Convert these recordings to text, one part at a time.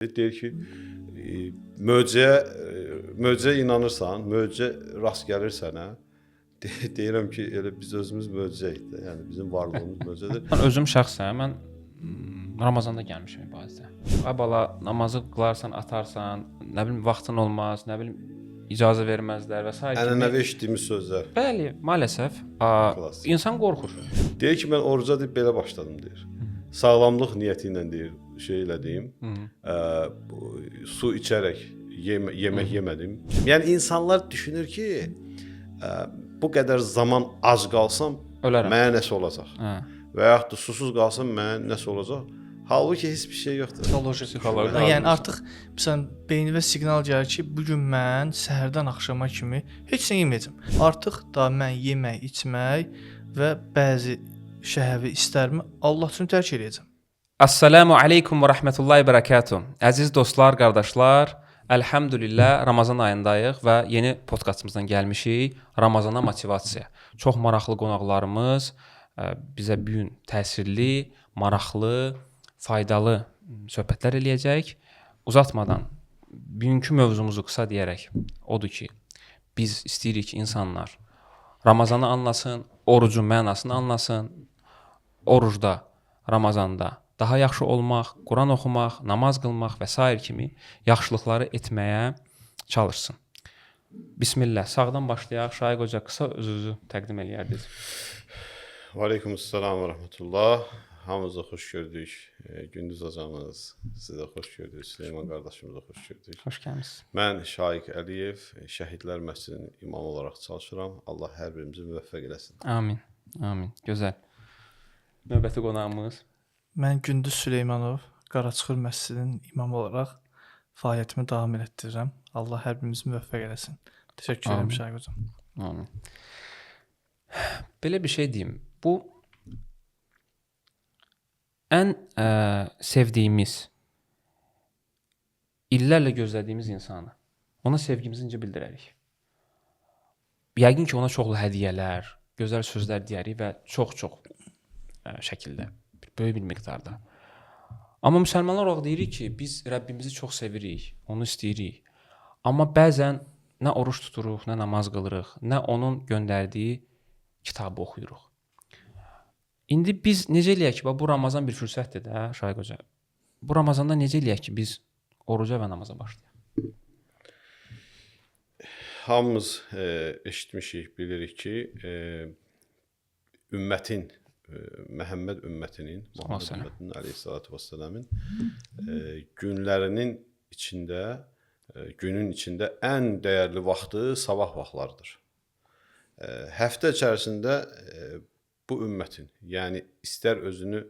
Deyir ki, möcüzəyə inanırsan, möcüzə rast gəlir sənə. Deyirəm ki, elə biz özümüz möcüzəyik də. Yəni bizim varlığımız möcüzədir. Mən özüm şəxsən mən Ramazanda gəlmişəm ibadətə. Ay bala, namazı qılarsan, atarsan, nə bilim vaxtın olmaz, nə bilim icazə verməzlər və sair kimi. Ənənəvi eşitdiyimiz sözlər. Bəli, maalesef, insan qorxur. Deyir ki, mən oruca deyib belə başladım deyir. Sağlamlıq niyyəti ilə deyir, şey elədim. Su içərək yemək yemədim. Yəni insanlar düşünür ki, bu qədər zaman ac qalsam ölərəm. Mənə nəsə olacaq. Hə. Və yaxud da susuz qalsam mənə nəsə olacaq. Halbuki heç bir şey yoxdur. Psixoloji. Yəni artıq sən beynivə siqnal gəlir ki, bu gün mən səhərdən axşama kimi heç nə yeməyəcəm. Artıq da mən yemək, içmək və bəzi şəhəvi istərimi Allah üçün tərk eləyəcəm. Assalamu aleykum və rəhmətullahi bərəkatuh. Əziz dostlar, qardaşlar, əlhəmdülillah Ramazan ayındayıq və yeni podkastımızdan gəlmişik. Ramazana motivasiya. Çox maraqlı qonaqlarımız bizə bu gün təsirli, maraqlı, faydalı söhbətlər eləyəcək. Uzatmadan bugünkü mövzumuzu qısa deyərək odur ki, biz istəyirik ki, insanlar Ramazanı anlasın, orucun mənasını anlasın. Orucda, Ramazanda daha yaxşı olmaq, Quran oxumaq, namaz qılmaq və sair kimi yaxşılıqları etməyə çalışsın. Bismillah. Sağdan başlayaq. Şaiq Hoca, qısa özünüzü təqdim eləyərdiniz. Və aleykümüssalam və rəhmətullah. Hamınıza xoş gördük. Gündüz hocamız, sizə xoş gördük. Süleyman qardaşımıza xoş gördük. Xoş gəlmisiniz. Mən Şaiq Əliyev, Şəhidlər Məscidinin imamı olaraq çalışıram. Allah hər birimizi müvəffəq eləsin. Amin. Amin. Gözəl. Növbəti qonağımız. Mən Gündüz Süleymanov, Qaraçıxır Məscidinin imamı olaraq fəaliyyətimi davam elətdirirəm. Allah hər birimizi müvəffəq eləsin. Təşəkkür edirəm Şaiq hocam. Amin. Belə bir şey deyim. Bu ən sevdiyimiz, illərlə gözlədiyimiz insanı ona sevgimizi necə bildirərik? Yəqin ki, ona çoxlu hədiyyələr, gözəl sözlər deyərik və çox-çox şəkildə, böyük bir miqdarda. Amma müsəlmanlar olaraq deyirik ki, biz Rəbbimizi çox sevirik, onu istəyirik. Amma bəzən nə oruc tuturuq, nə namaz qılırıq, nə onun göndərdiyi kitabı oxuyuruq. İndi biz necə eləyək ki, bu Ramazan bir fürsətdir də, Şaiq Hoca. Bu Ramazanda necə eləyək ki, biz oruca və namaza başlayaq? Hamımız eşitmişik, bilirik ki, ümmətin, Məhəmməd ümmətinin, Muhammed ümmətinin əleyhissalatu vesselamın günlərinin içində, günün içində ən dəyərli vaxtı sabah vaxtlarıdır. Həftə içərisində bu ümmətin, yəni istər özünü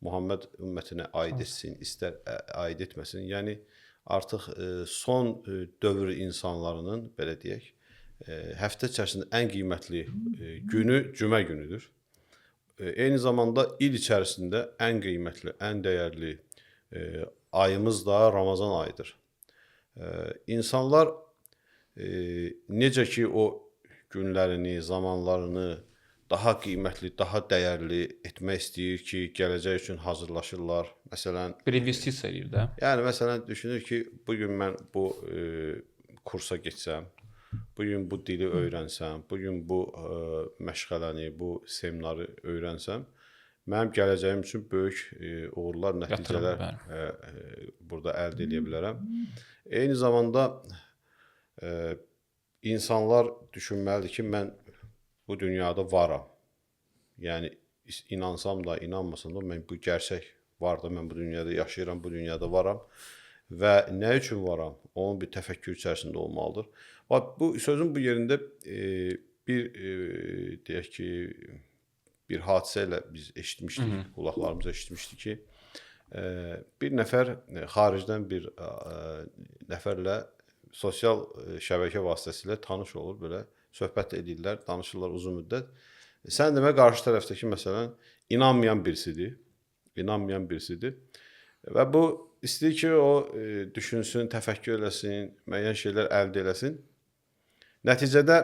Muhammed ümmətinə aid etsin, istər aid etməsin, yəni artıq son dövr insanlarının, belə deyək, həftə içərisində ən qiymətli günü cümə günüdür. Eyni zamanda il içərisində ən qiymətli, ən dəyərli ayımız da Ramazan ayıdır. İnsanlar necə ki o günlərini, zamanlarını daha qiymətli, daha dəyərli etmək istəyir ki, gələcək üçün hazırlaşırlar. Məsələn, bir investisiya eləyir də. Yəni məsələn düşünür ki, bu gün mən bu kursa getsəm, bu gün bu dili öyrənsəm, bu gün bu məşğələni, bu seminarı öyrənsəm, mənim gələcəyim üçün böyük uğurlar, nəticələr burada əldə edə bilərəm. Eyni zamanda insanlar düşünməlidir ki, mən bu dünyada varam. Yəni inansam da, inanmasam da mən bu gerçək var da, mən bu dünyada yaşayıram, bu dünyada varam və nə üçün varam? Onun bir təfəkkür içərisində olmalıdır. Bax, bu sözün bu yerində bir deyək ki, bir hadisə ilə biz eşitmişdik, qulaqlarımıza eşitmişdik ki, bir nəfər xaricdən bir nəfərlə sosial şəbəkə vasitəsilə tanış olur, belə söhbət edirlər, danışırlar uzun müddət. Sən demə qarşı tərəfdəki məsələn inanmayan birisidir. İnanmayan birisidir. Və bu istəyir ki, o düşünsün, təfəkkür eləsin, müəyyən şeylər əldə eləsin. Nəticədə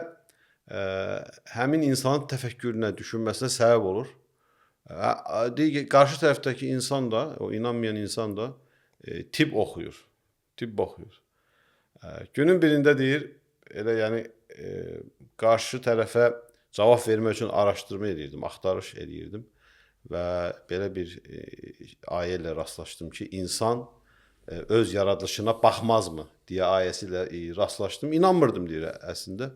həmin insanın təfəkkürünə, düşünməsinə səbəb olur. Deyir ki, qarşı tərəfdəki insan da, o inanmayan insan da tibb oxuyur. Tibb oxuyur. Günün birində deyir, elə yəni qarşı tərəfə cavab vermək üçün araşdırma eləyirdim, axtarış eləyirdim və belə bir ayə ilə rastlaşdım ki, insan öz yaradılışına baxmazmı deyə ayəsi ilə rastlaşdım. İnanmırdım deyir əslində.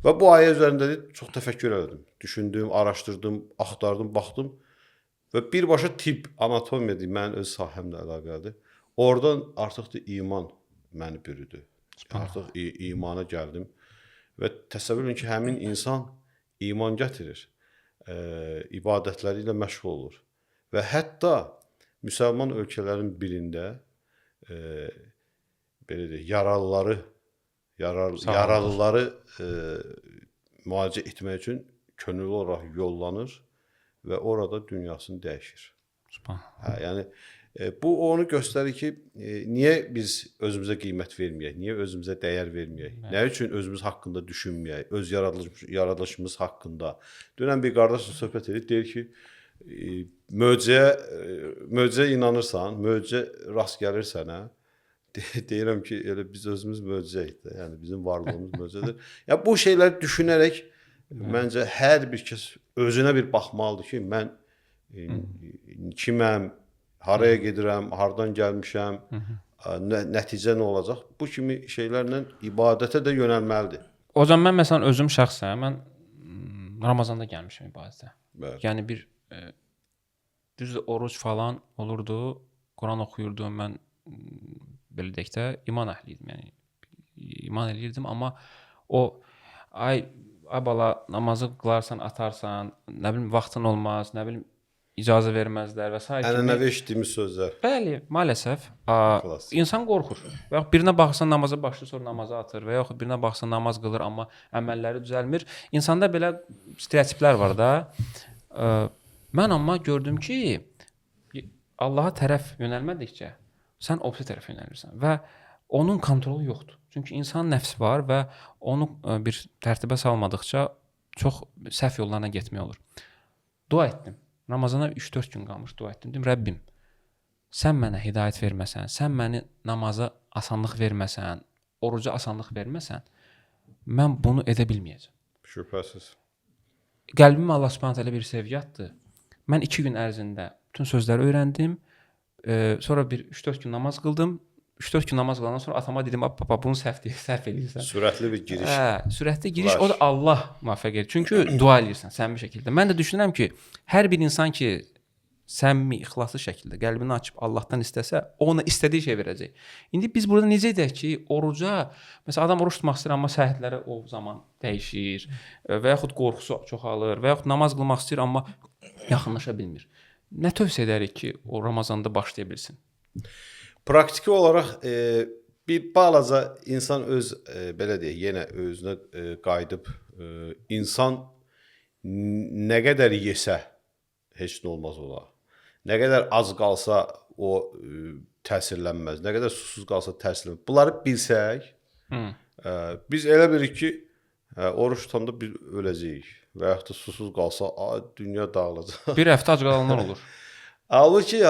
Və bu ayə üzərində də çox təfəkkür elədim. Düşündüm, araşdırdım, axtardım, baxdım və birbaşa tibb, anatomiya deyir, mənim öz sahəmlə əlaqəlidir. Oradan artıq da iman məni bürüdü. Artıq imana gəldim və təsəvvür edin ki, həmin insan iman gətirir, ibadətləri ilə məşğul olur və hətta müsəlman ölkələrin birində belə deyək, yaralıları yaralıları müalicə etmək üçün könüllü olaraq yollanır və orada dünyasını dəyişir. Hə, yəni bu onu göstərir ki, niyə biz özümüzə qiymət verməyək, niyə özümüzə dəyər verməyək, nə üçün özümüz haqqında düşünməyək, öz yaradılışımız haqqında. Dünən bir qardaşla söhbət edirik, deyir ki, möcüzəyə inanırsan, möcüzə rast gəlir sənə. Deyirəm ki, elə biz özümüz möcüzəyik də. Yəni bizim varlığımız möcüzədir. Yəni bu şeyləri düşünərək məncə hər bir kəs özünə bir baxmalıdır ki, mən kiməm, haraya gedirəm, hardan gəlmişəm, nəticə nə olacaq? Bu kimi şeylərlə ibadətə də yönəlməlidir. Hocam mən məsələn özüm şəxsən mən Ramazanda gəlmişəm ibadətə. Bəli. Yəni bir düzdür oruc falan olurdu, Quran oxuyurdum mən, belə deyək də iman əhli idim, yəni iman eləyirdim, amma o ay bala namazı qılarsan, atarsan, nə bilim vaxtın olmaz, nə bilim icazə verməzlər və sair kimi. Ənənəvi eşitdiyimiz sözlər. Bəli, maalesef insan qorxur. Və yaxud birinə baxsan namaza başlayır, sonra namaza atır və yaxud birinə baxsan namaz qılır, amma əməlləri düzəlmir. İnsanda belə stereotiplər var da. Mən amma gördüm ki, Allaha tərəf yönəlmədikcə sən o birisi tərəfə yönəlirsən və onun kontrolu yoxdur. Çünki insan nəfsi var və onu bir tərtibə salmadıqca çox səhv yollarına getmək olur. Dua etdim. Ramazana 3-4 gün qalmış dua etdim. Dedim, Rəbbim, sən mənə hidayət verməsən, sən məni namaza asanlıq verməsən, oruca asanlıq verməsən, mən bunu edə bilməyəcəm. Şübhəsiz. Qəlbimə Allah Subhanahu taala bir sevgi atdı. Mən 2 gün ərzində bütün sözləri öyrəndim. Sonra bir 3-4 gün namaz qıldım. 3-4 gün namaz qılandan sonra atama dedim, baba bunu səhv eləyirsən. Sürətli bir giriş. Hə, sürətli giriş, o da Allah müvəffəq edir. Çünki dua eləyirsən səmimi şəkildə. Mən də düşünürəm ki, hər bir insan ki səmimi, ixlaslı şəkildə qəlbini açıb Allahdan istəsə, o ona istədiyi şey verəcək. İndi biz burada necə edək ki, oruca, məsələn adam oruc tutmaq istəyir, amma səhhətləri o zaman dəyişir və yaxud qorxusu çoxalır və yaxud namaz qılmaq istəyir, amma yaxınlaşa bilmir. Nə tövsiyə edərik ki, o Ramazanda başlaya bilsin? Praktiki olaraq bir balaca insan öz belə deyək, yenə özünə qayıdıb insan nə qədər yesə heç nə olmaz ona. Nə qədər az qalsa o təsirlənməz. Nə qədər susuz qalsa təsirlənməz. Bunları bilsək, biz elə bilirik ki, oruç tutanda biz öləcəyik və yaxud da susuz qalsa dünya dağılacaq. Bir həftə ac qalanlar olur. Halbuki,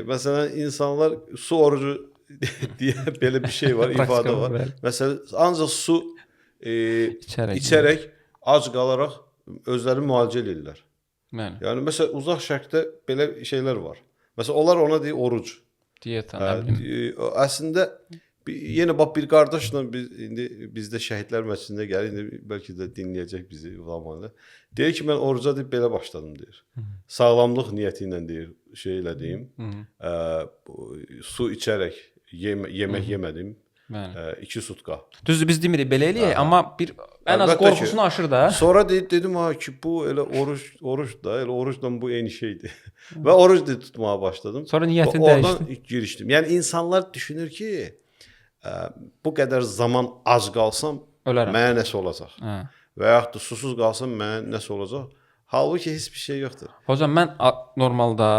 məsələn, insanlar su orucu deyə belə bir şey var, ifadə var. Məsələn, ancaq su içərək, ac qalaraq özlərini müalicə eləyirlər. Bəli. Yəni, məsələn, Uzaq Şərqdə belə şeylər var. Məsələn, onlar ona deyir oruc. Diyeta, nə bilim. Əslində, yenə bax bir qardaşla biz indi bizdə Şəhidlər Məscidində gəlir, indi bəlkə də dinləyəcək bizi zamanı. Deyir ki, mən oruca deyib belə başladım deyir. Sağlamlıq niyyəti ilə deyir, şey elədim. Su içərək yemək yemədim. 2 sutka. Düzdür, biz demirik belə eləyək, amma bir ən az qorxusunu aşır da. Sonra dedim ha ki, bu elə oruc da, elə orucla bu eyni şeydir. Və oruc tutmağa başladım. Sonra niyyətin dəyişdi. Oradan girişdim. Yəni insanlar düşünür ki, bu qədər zaman ac qalsam ölərəm. Mənə nəsə olacaq. Hə. Və yaxud da susuz qalsam mənə nəsə olacaq. Halbuki heç bir şey yoxdur. Hocam mən normalda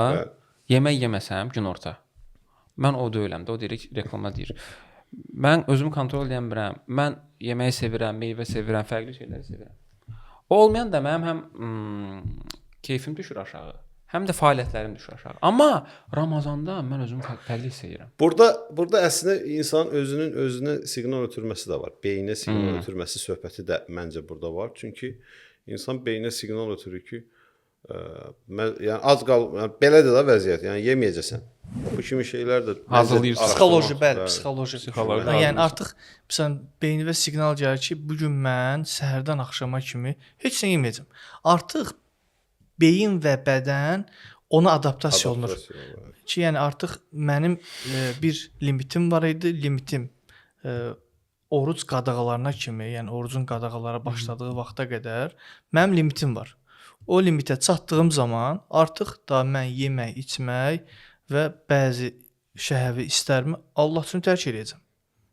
yemək yeməsəm günorta. Mən o deyiləm də, o deyir, reklama deyir. Mən özümü kontrol edə bilmirəm. Mən yeməyi sevirəm, meyvə sevirəm, fərqli şeyləri sevirəm. O olmayan da mənim həm keyfim düşür aşağı, Həm də fəaliyyətlərim düşür aşağı. Amma Ramazanda mən özümü fərqli hiss edirəm. Burada əslində insanın özünün özünə siqnal ötürməsi də var. Beyninə siqnal ötürməsi söhbəti də məncə burada var. Çünki insan beyninə siqnal ötürür ki, mən yəni az qal, yəni belədir də vəziyyət. Yəni yeməyəcəksən. Bu kimi şeylər də hazırlayırsan. Psixoloji, bəli, psixoloji. Psixoloji. Yəni artıq sən beyninə siqnal gəlir ki, bu gün mən səhərdən axşama kimi heç nə yeməyəcəm. Artıq beyin və bədən ona adaptasiya olunur. Ki, yəni artıq mənim bir limitim var idi. Limitim oruc qadağalarına kimi, yəni orucun qadağalara başladığı vaxta qədər mənim limitim var. O limitə çatdığım zaman artıq da mən yemək, içmək və bəzi şəhəvi istərimi Allah üçün tərk eləyəcəm.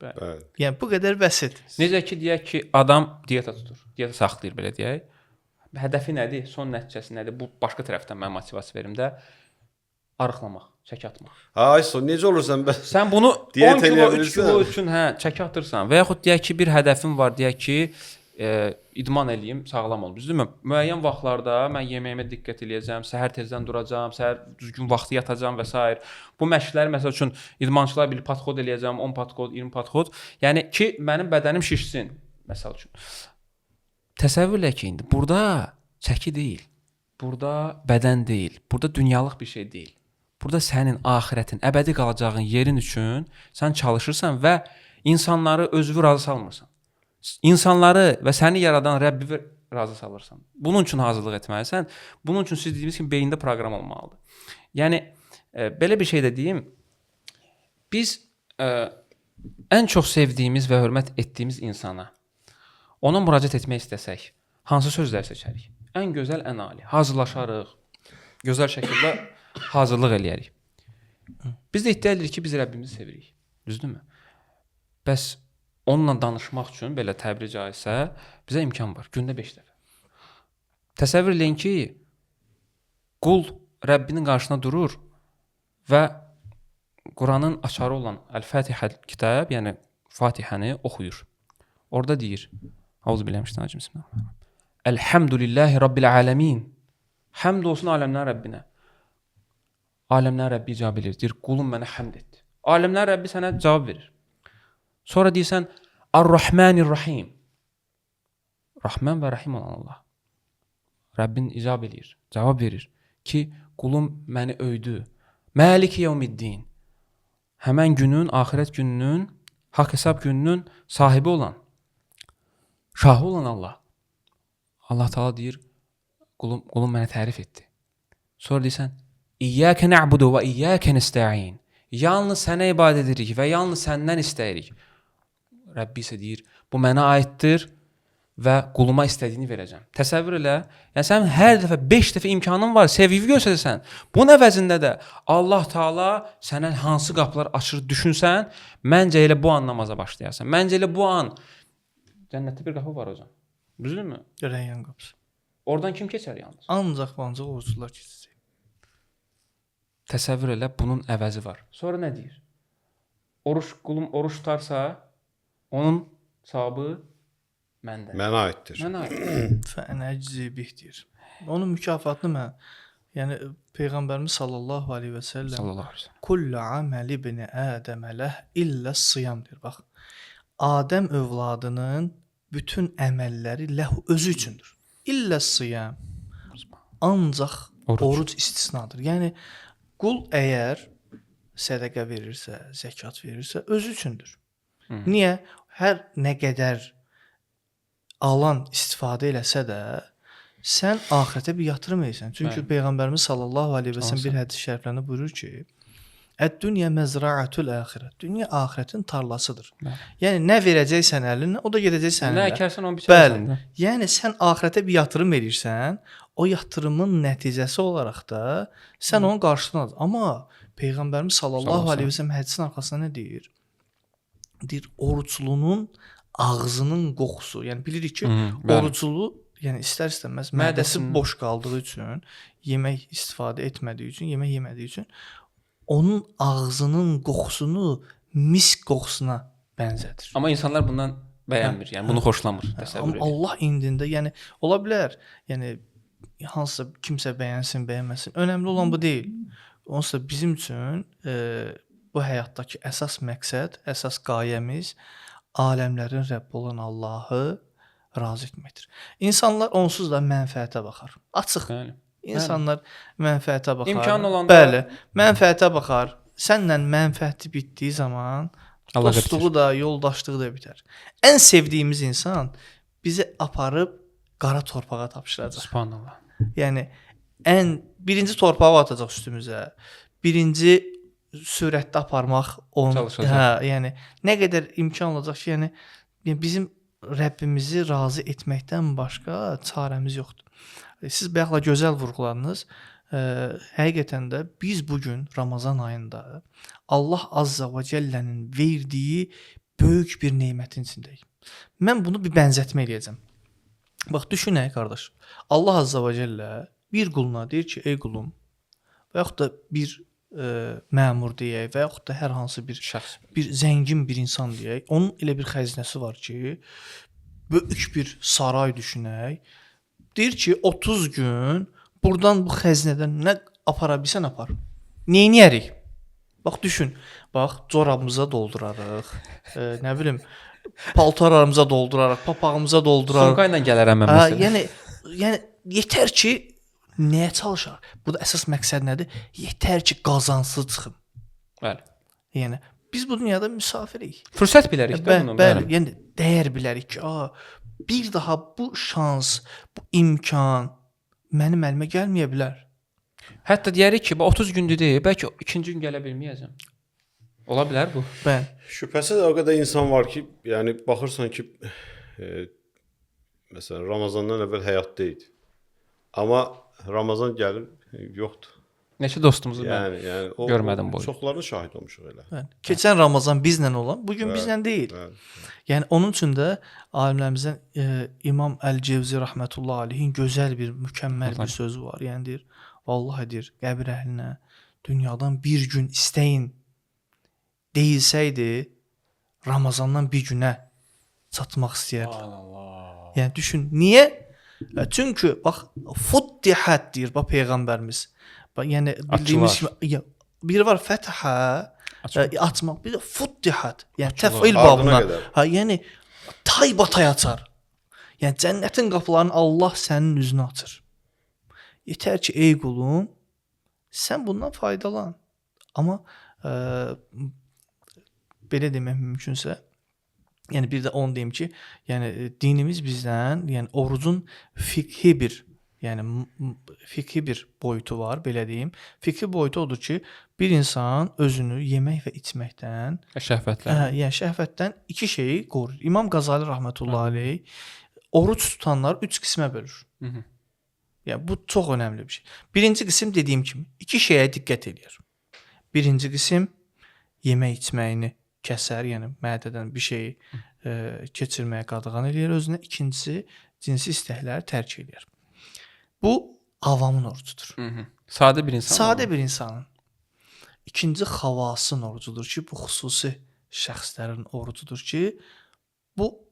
Bəli. Yəni bu qədər bəsit. Necə ki deyək ki, adam dieta tutur, dieta saxlayır belə deyək. Hədəfi nədir? Son nəticəsi nədir? Bu başqa tərəfdən mən motivasiya verim də arıqlamaq, çəki atmaq. Ay, son necə olursan bəs? Sən bunu 10 kilo, 3 kilo üçün hə, çəki atırsan və yaxud deyək ki, bir hədəfin var, deyək ki, idman eləyim, sağlam olum. Düzdürmü? Müəyyən vaxtlarda mən yeməyimə diqqət eləyəcəm, səhər tezdən duracağam, səhər düzgün vaxtı yatacağam və s. Bu məşqləri məsəl üçün idmançılar bilir, podxod eləyəcəm, 10 podxod, 20 podxod. Yəni ki, mənim bədənim şişsin məsəl üçün. Təsəvvür elə ki, indi burada çəki deyil, burada bədən deyil, burada dünyalıq bir şey deyil. Burada sənin axirətin, əbədi qalacağın yerin üçün sən çalışırsan və insanları özünü razı salmırsan. İnsanları və səni yaradan Rəbbi razı salırsan. Bunun üçün hazırlıq etməlisən. Bunun üçün siz dediyiniz kimi beyində proqram olmalıdır. Yəni belə bir şey də deyim. Biz ən çox sevdiyimiz və hörmət etdiyimiz insana ona müraciət etmək istəsək, hansı sözlər seçərik? Ən gözəl, ən ali. Hazırlaşarıq. Gözəl şəkildə hazırlıq eləyərik. Biz də iddia edirik ki, biz Rəbbimizi sevirik. Düzdürmü? Bəs onunla danışmaq üçün belə təbiri caizsə bizə imkan var. Gündə 5 dəfə. Təsəvvür eləyin ki, qul Rəbbinin qarşısında durur və Quranın açarı olan Əl-Fatihə kitab, yəni Fatihəni oxuyur. Orada deyir: Auzubillahi mineşşeytanirracim. Elhamdülillahi Rabbil aləmin. Həmd olsun aləmlərin Rəbbinə. Aləmlərin Rəbbi icab edir. Deyir, qulum mənə həmd etdi. Aləmlərin Rəbbi sənə cavab verir. Sonra deyirsən, Ar-Rahmanir-Rahim. Rahman və Rəhim olan Allah. Rəbbin icab edir, cavab verir ki, qulum məni öydü. Maliki yevmiddin. Həmən günün, axirət gününün, haqq hesab gününün sahibi olan, şahı olan Allah. Allah Taala deyir, qulum mənə tərif etdi. Sonra deyirsən, İyyəkə nə'budu və iyyəkə nəstəin. Yalnız sənə ibadət edirik və yalnız səndən istəyirik. Rəbbi isə deyir, bu mənə aiddir və quluma istədiyini verəcəm. Təsəvvür elə, yəni sən hər dəfə 5 dəfə imkanın var, sevgi göstərsən. Bunun əvəzində də Allah Taala sənə hansı qapılar açır düşünsən, məncə elə bu an namaza başlayasan. Məncə elə bu an cənnətdə bir qapı var hocam. Düzdürmü? Rəyyan qapısı. Oradan kim keçər yalnız? Ancaq və ancaq oruclular keçəcək. Təsəvvür elə, bunun əvəzi var. Sonra nə deyir? Oruç, qulum oruç tutarsa, onun savabı məndə. Mənə aiddir. Mənə aiddir. Fənəczi bih deyir. Onun mükafatını mən, yəni Peyğəmbərimiz sallallahu aleyhi və səlləm Sallallahu aleyhi və səlləm. Kullu əməli ibn Ədəmə ləh illə siyam deyir. Bax, Adəm övladının bütün əməlləri ləhu özü üçündür. İllə siyam. Ancaq oruc istisnadır. Yəni qul əgər sədəqə verirsə, zəkat verirsə, özü üçündür. Hı. Niyə? Hər nə qədər alan istifadə eləsə də, sən axirətə bir yatırım edirsən. Çünki Peyğəmbərimiz sallallahu aleyhi və səlləm bir hədis şəriflərində buyurur ki, Əd-dünya məzra'atul axirət. Dünya axirətin tarlasıdır. Bəli. Yəni nə verəcəksən əlinə, o da gedəcək səninlə. Nə əkərsən onu biçərsən. Bəli. Yəni sən axirətə bir yatırım edirsən, o yatırımın nəticəsi olaraq da sən onun qarşılığını alırsan. Amma Peyğəmbərimiz sallallahu aleyhi və səlləm hədisin arxasında nə deyir? Deyir, oruclunun ağzının qoxusu. Yəni bilirik ki, oruclu, yəni istər-istəməz mədəsi boş qaldığı üçün, yemək istifadə etmədiyi üçün, yemək yemədiyi üçün onun ağzının qoxusunu misk qoxusuna bənzədir. Amma insanlar bundan bəyənmir, yəni bunu xoşlamır, təsəvvür edir. Allah indində, yəni ola bilər, yəni hansısa kimsə bəyənsin, bəyənməsin. Önəmli olan bu deyil. Onsuz da bizim üçün bu həyatdakı əsas məqsəd, əsas qayəmiz aləmlərin Rəbbi olan Allahı razı etməkdir. İnsanlar onsuz da mənfəətə baxar. Açıq. Bəli. İnsanlar mənfəətə baxar. İmkan olanda- Bəli, mənfəətə baxar. Sənlə mənfəəti bitdiyi zaman Əlaqə dostluğu da, yoldaşlığı da bitər. Ən sevdiyimiz insan bizi aparıb qara torpağa tapşıracaq. Subhanallah. Yəni ən birinci torpağı atacaq üstümüzə. Birinci sürətdə aparmaq onun Çalışacaq. hə, yəni nə qədər imkan olacaq ki, yəni bizim Rəbbimizi razı etməkdən başqa çarəmiz yoxdur. Siz bayaqla gözəl vurğuladınız. Həqiqətən də biz bu gün Ramazan ayında Allah Azza və Cəllənin verdiyi böyük bir nemətin içindəyik. Mən bunu bir bənzətmə eləyəcəm. Bax düşünək qardaş. Allah Azza və Cəllə bir quluna deyir ki, ey qulum, və yaxud da bir məmur deyək və yaxud da hər hansı bir Şəxs. bir zəngin bir insan deyək, onun elə bir xəzinəsi var ki, böyük bir saray düşünək. Deyir ki, 30 gün burdan bu xəzinədən nə apara bilsən apar. Neyniyərik? Bax düşün. Bax corabımıza doldurarıq. Nə bilim, paltarlarımıza doldurarıq, papağımıza doldurarıq. Sumka ilə gələrəm mən Hə, məsələn. yəni yetər ki nəyə çalışaq? Burada əsas məqsəd nədir? Yetər ki qazansız çıxım. Bəli. Yəni biz bu dünyada misafirik. Fürsət bilərik də Bəli, bunu. bəli, yəni dəyər bilərik ki, a, bir daha bu şans, bu imkan mənim əlimə gəlməyə bilər. Hətta deyərik ki, bax 30 gündür deyil, bəlkə ikinci gün gələ bilməyəcəm. Ola bilər bu. Bəli. Şübhəsiz o qədər insan var ki, yəni baxırsan ki, məsələn Ramazandan əvvəl həyatda idi. Amma Ramazan gəlir, yoxdur. Neçə dostumuzu mən Yəni o görmədim bu. Çoxlarına şahid olmuşuq elə. Bəli. Keçən Ramazan bizlə olan, bu gün Bəli, bizlə deyil. Bəli. Yəni onun üçün də alimlərimizdən İmam Əl-Cevzi rəhmətullah aleyhin gözəl bir, mükəmməl Allah. bir sözü var. Yəni deyir, vallahi deyir, qəbir əhlinə dünyadan bir gün istəyin deyilsəydi, Ramazandan bir günə çatmaq istəyərdi. Allah. Yəni düşün, niyə? Çünki bax futtihat deyir bax peyğəmbərimiz. Bax yəni bildiyimiz Açılar. kimi ya, biri var fətha, açmaq, bir də futtihat. Yəni Açılar. təfil Ardına babına. qədər. Ha, yəni taybatay açar. Yəni cənnətin qapılarını Allah sənin üzünə açır. Yetər ki, ey qulum, sən bundan faydalan. Amma belə demək mümkünsə, yəni bir də onu deyim ki, yəni dinimiz bizdən, yəni orucun fiqhi bir, yəni fiqhi bir boyutu var, belə deyim. Fiqhi boyutu odur ki, bir insan özünü yemək və içməkdən, Şəhvətlər. hə, yəni şəhvətdən iki şeyi qoruyur. İmam Qəzali rahmetullahi aleyh oruc tutanları üç qismə bölür. Hı -hı. Yəni bu çox önəmli bir şey. Birinci qism dediyim kimi iki şeyə diqqət eləyir. Birinci qism yemək içməyini kəsər, yəni mədədən bir şeyi keçirməyə qadağan eləyir özünə. İkincisi cinsi istəkləri tərk eləyir. Bu avamın orucudur. Hı -hı. Sadə bir insan. Sadə bir insanın. İkinci xavasın orucudur ki, bu xüsusi şəxslərin orucudur ki, bu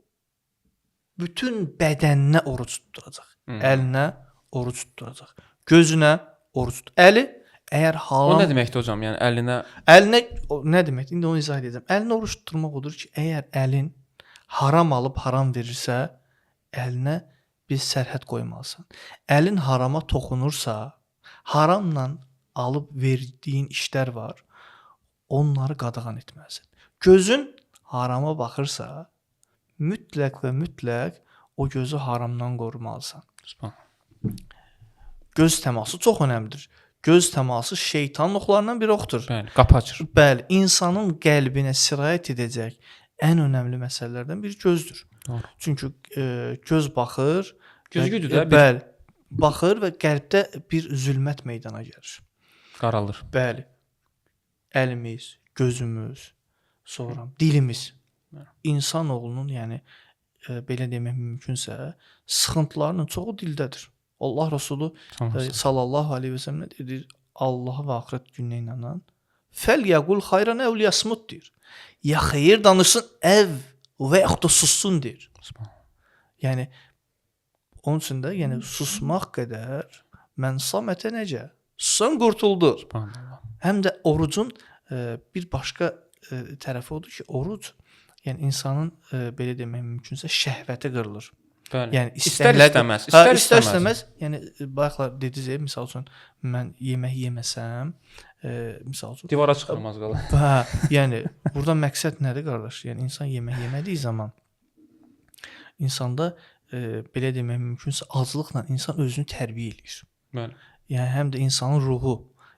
bütün bədəninə oruc tutduracaq. Hı. Əlinə oruc tutduracaq. Gözünə oruc tut. Əli əgər O haram nə deməkdir hocam? Yəni əlinə əlinə o, nə deməkdir? İndi onu izah edəcəm. Əlinə oruc tutturmaq odur ki, əgər əlin haram alıb haram verirsə, əlinə bir sərhəd qoymalısan. Əlin harama toxunursa, haramla alıb verdiyin işlər var, onları qadağan etməlisən. Gözün harama baxırsa, mütləq və mütləq o gözü haramdan qorumalısan. Subhanallah. Göz təması çox önəmlidir. Göz təması şeytanın oxlarından bir oxdur. Bəli, qapı açır. Bəli, insanın qəlbinə sirayət edəcək ən önəmli məsələlərdən biri gözdür. Doğru. Çünki göz baxır, Güzgüdür və- də, bir- Bəli, baxır və qəlbdə bir zülmət meydana gəlir. Qaralır. Bəli. Əlimiz, gözümüz, sonra dilimiz. İnsanoğlunun, yəni belə demək mümkünsə, sıxıntılarının çoxu dildədir. Allah Resulü sallallahu aleyhi və səlləm nə deyir? Allaha və axirət gününə inanan fəl yaqul xayran əv liyasmut deyir. Ya xeyir danışsın əv və yaxud da sussun deyir. Subhanallah. Yəni Onun üçün də yəni susmaq qədər mən samətə necə? Susan qurtuldu. Subhanallah. Həm də orucun bir başqa tərəfi odur ki, oruc yəni insanın belə demək mümkünsə şəhvəti qırılır. Bəli. Yəni İstər istəklər- istəməz, Hə, istər istər istəməz. istəməz, yəni bayaqlar dediniz, misal üçün mən yemək yeməsəm, misal üçün Divara çıxıram az qala. hə, yəni burada məqsəd nədir qardaş? Yəni insan yemək yemədiyi zaman insanda belə demək mümkünsə aclıqla insan özünü tərbiyə eləyir. Bəli. Yəni həm də insanın ruhu,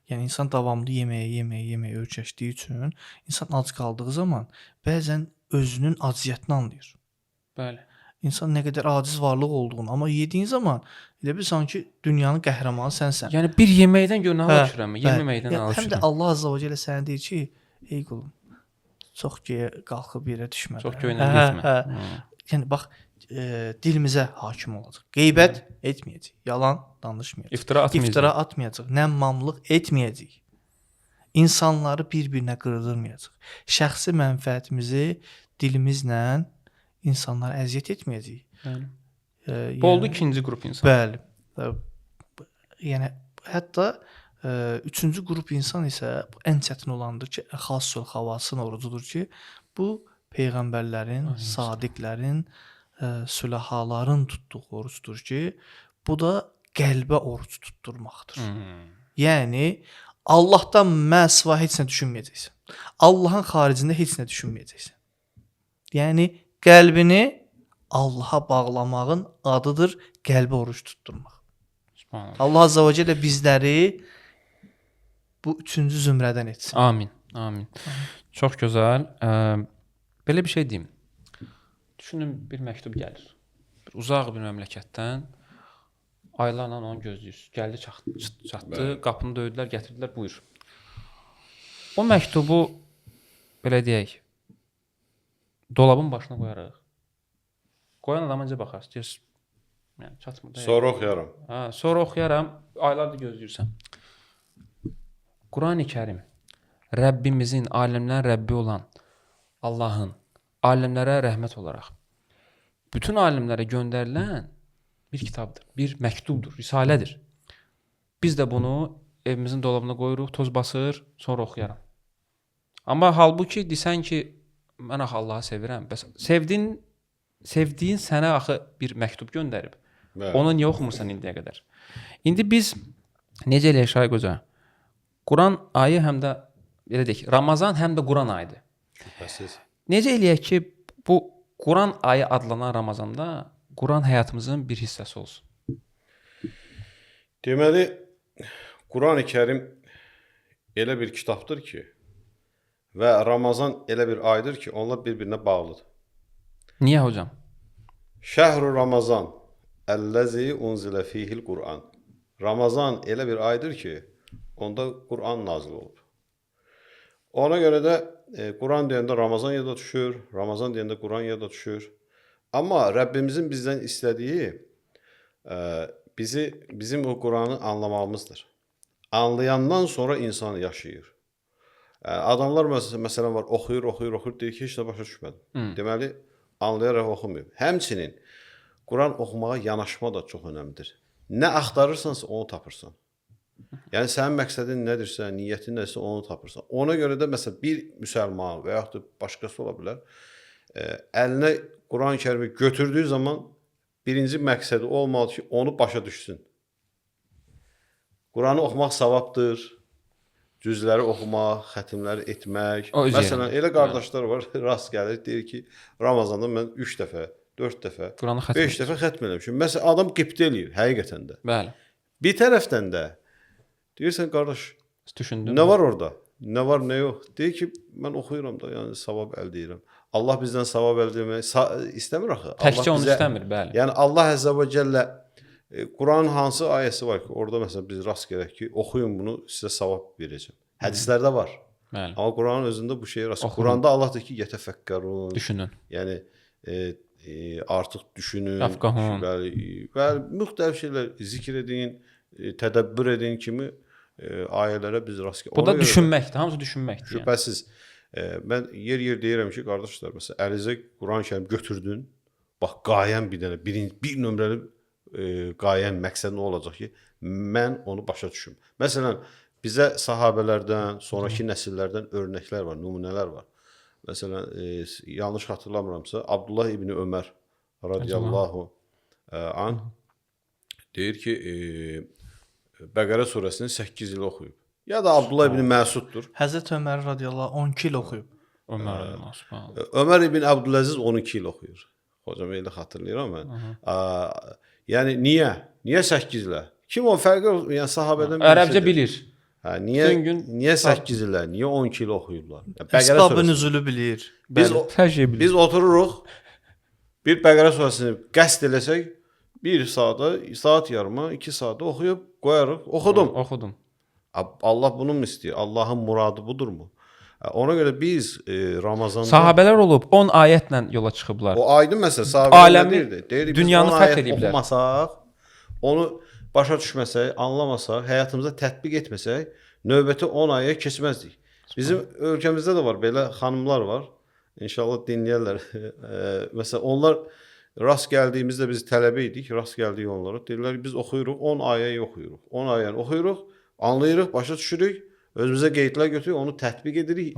yəni insan davamlı yeməyə, yeməyə, yeməyə öyrəşdiyi üçün insan ac qaldığı zaman bəzən özünün aciziyyətini anlayır. Bəli. İnsan nə qədər aciz varlıq olduğunu, amma yediyin zaman elə bil sanki dünyanın qəhrəmanı sənsən. Yəni bir yeməkdən gör nə Hə, alışıram. Yeməkdən Yəni, həm də alışıram. Allah azza və cəllə sənə deyir ki, ey qulum, çox göyə qalxıb yerə düşmə. Çox göynə getmə. Hə. Hı. Yəni bax, dilimizə hakim olacaq. Qeybət etməyəcək, yalan danışmayacaq. İftira atmayacaq. İftira atmayacaq, nəmmamlıq etməyəcək. İnsanları bir-birinə qırdırmayacaq. Şəxsi mənfəətimizi dilimizlə insanlara əziyyət etməyəcəyik. Bəli. Yəni, Bu oldu ikinci qrup insan. Bəli. Yəni hətta üçüncü qrup insan isə bu ən çətin olandır ki, xassul xavasın orucudur ki, bu peyğəmbərlərin, sadiqlərin, sülahaların tutduğu orucdur ki, bu da qəlbə oruc tutturmaqdır. Yəni Allahdan məsva heç nə düşünməyəcəksən. Allahın xaricində heç nə düşünməyəcəksən. Yəni qəlbini Allaha bağlamağın adıdır qəlbə oruc tutturmaq. Subhanallah. Allah azza və cəllə bizləri bu üçüncü zümrədən etsin. Amin. Amin. Çox gözəl. Belə bir şey deyim. Düşünün bir məktub gəlir. Bir uzaq bir məmləkətdən aylarla onu gözləyirsiniz. Gəldi çatdı, Bəli. qapını döydülər, gətirdilər, buyur. O məktubu belə deyək, dolabın başına qoyarıq. Qoyan adama necə baxarsınız? Deyirsiniz, yəni çatmır da. Sonra oxuyaram. Hə, sonra oxuyaram, aylardır gözləyirsən. Qurani-Kərim Rəbbimizin, aləmlərin Rəbbi olan Allahın aləmlərə rəhmət olaraq bütün aləmlərə göndərilən bir kitabdır, bir məktubdur, risalədir. Biz də bunu evimizin dolabına qoyuruq, toz basır, sonra oxuyaram. Amma halbuki desən ki, mən axı Allahı sevirəm, bəs sevdiyin sənə axı bir məktub göndərib. Bəli. Onu niyə oxumursan indiyə qədər? İndi biz necə eləyək Şaiq Hoca? Quran ayı həm də belə deyək, Ramazan həm də Quran ayıdır. Şübhəsiz. Necə eləyək ki, bu Quran ayı adlanan Ramazanda Quran həyatımızın bir hissəsi olsun? Deməli, Qurani Kərim elə bir kitabdır ki, və Ramazan elə bir aydır ki, onlar bir-birinə bağlıdır. Niyə hocam? Şəhru Ramazan əlləzi unzilə fihil Qur'an. Ramazan elə bir aydır ki, onda Qur'an nazil olub. Ona görə də Quran deyəndə Ramazan yada düşür, Ramazan deyəndə Quran yada düşür. Amma Rəbbimizin bizdən istədiyi bizim o Quranı anlamamızdır. Anlayandan sonra insan yaşayır. Adamlar məsələn var, oxuyur, oxuyur, oxuyur, deyir ki, heç nə başa düşmədim. Deməli, anlayaraq oxumayıb. Həmçinin Quran oxumağa yanaşma da çox önəmlidir. Nə axtarırsansa onu tapırsan. Yəni sənin məqsədin nədirsə, niyyətin nədirsə onu tapırsan. Ona görə də məsələn bir müsəlman və yaxud da başqası ola bilər, əlinə Quran-Kərimi götürdüyü zaman birinci məqsədi olmalıdır ki, onu başa düşsün. Quranı oxumaq savabdır. Cüzləri oxumaq, xətimləri etmək. O öz Məsələn, yerində. elə qardaşlar var, rast gəlir, deyir ki, Ramazanda mən 3 dəfə, 4 dəfə, Quranı xətm 5 dəfə xətm eləmişəm. Məsələn, adam qibtə eləyir həqiqətən də. Bəli. Bir tərəfdən də deyirsən qardaş, Düşündüm. nə var orada? Nə var, nə yox? Deyir ki, mən oxuyuram da, yəni savab əldə edirəm. Allah bizdən savab əldə etmək istəmir axı. Təkcə Allah onu bizə- istəmir, bəli. Yəni Allah Əzzə və Cəllə Quranın hansı ayəsi var ki, orada məsələn biz rast gələk ki, oxuyun bunu, sizə savab verəcəm. Hədislərdə var. Bəli. Amma Quranın özündə bu şeyə rast. Oxuyun. Quranda Allah deyir ki, yetəfəkkərun. Düşünün. Yəni artıq düşünün. Təfəkkürün. Bəli, bəli, müxtəlif şeylər zikr edin, tədəbbür edin kimi ayələrə biz rast gəlirik. Bu da düşünməkdir, hamısı düşünməkdir. Yəni. Şübhəsiz. Mən yer-yer deyirəm ki, qardaşlar, məsələn, əlinizə Quran-Kərim götürdün, bax qayən bir dənə bir nömrəli Qayən, məqsəd nə olacaq ki, mən onu başa düşüm. Məsələn, bizə sahabelərdən, sonrakı nəsillərdən örnəklər var, nümunələr var. Məsələn, yanlış xatırlamıramsa, Abdullah ibn Ömər radiyallahu an deyir ki, Bəqərə surəsini 8 il oxuyub. Ya da Abdullah ibn Məsuddur. Həzrət Ömər radiyallahu 12 il oxuyub. Ömər ibn Ömər ibn Abdüləziz 12 il oxuyur. Hocam elə xatırlayıram mən. Yəni niyə? Niyə 8 ilə? Kim o fərqi, yəni sahabədən Ərəbcə bilir. Hə, niyə Bütün gün niyə 8 ilə, niyə 12 il oxuyublar? Bəqərə Əsbab-ı surəsi. nüzulu bilir. Biz Bəli, hər şeyi bilir. Biz otururuq, bir Bəqərə surəsini qəsd eləsək, 1 saata, saat yarıma, 2 saata oxuyub qoyarıq. Oxudum. Oxudum. Allah bunu mu istəyir? Allahın muradı budurmu? Ona görə biz Ramazanda Sahabələr olub 10 ayətlə yola çıxıblar. O aydın məsələ. Sahabələr Aləmi, deyirdi? Deyirdi, biz dünyanı 10 fəth ayət eləyiblər. oxumasaq, onu başa düşməsək, anlamasaq, həyatımıza tətbiq etməsək, növbəti 10 aya keçməzdik. Bizim ölkəmizdə də var belə xanımlar var. İnşallah dinləyərlər. Məsələn, onlar rast gəldiyimizdə biz tələbə idik, rast gəldik onlara. Deyirlər ki, biz oxuyuruq, 10 ayəyi oxuyuruq. 10 ayəni oxuyuruq, anlayırıq, başa düşürük, özümüzə qeydlər götürürük, onu tətbiq edirik,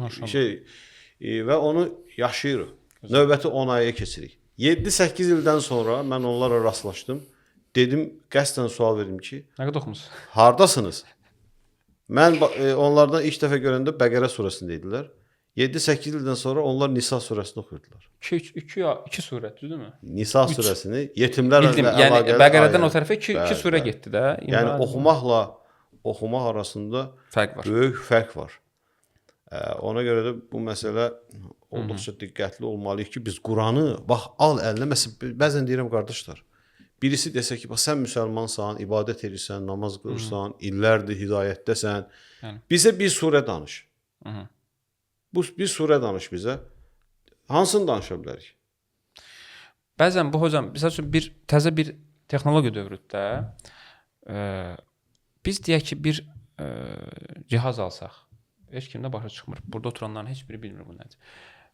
və onu yaşayırıq. Növbəti 10 aya keçirik. 7-8 ildən sonra mən onlara rastlaşdım. Dedim, qəsdən sual verdim ki, Nə qədər oxumusunuz? hardasınız? Mən onlardan ilk dəfə görəndə Bəqərə surəsində idilər. 7-8 ildən sonra onlar Nisa surəsini oxuyurdular. 2 surə, düzdürmü? Nisa surəsini yetimlərlə Bildim. əlaqəli. Yəni Bəqərədən ayə. o tərəfə 2 Bəli, surə bəli. getdi də. Yəni oxumaqla oxumaq arasında fərq var. Böyük fərq var. Ona görə də bu məsələ olduqca diqqətli olmalıyıq ki, biz Quranı bax al əlinə. Məsələn, bəzən deyirəm qardaşlar, birisi desə ki, bax sən müsəlmansan, ibadət edirsən, namaz qılırsan, illərdir hidayətdəsən. Yəni. Bizə bir surə danış. Hı. Bu bir surə danış bizə. Hansını danışa bilərik? Bəzən bu hocam, məsəl üçün bir təzə bir texnologiya dövrüdür də. Biz deyək ki, bir cihaz alsaq, heç kim də başa çıxmır. Burada oturanların heç biri bilmir bu nədir.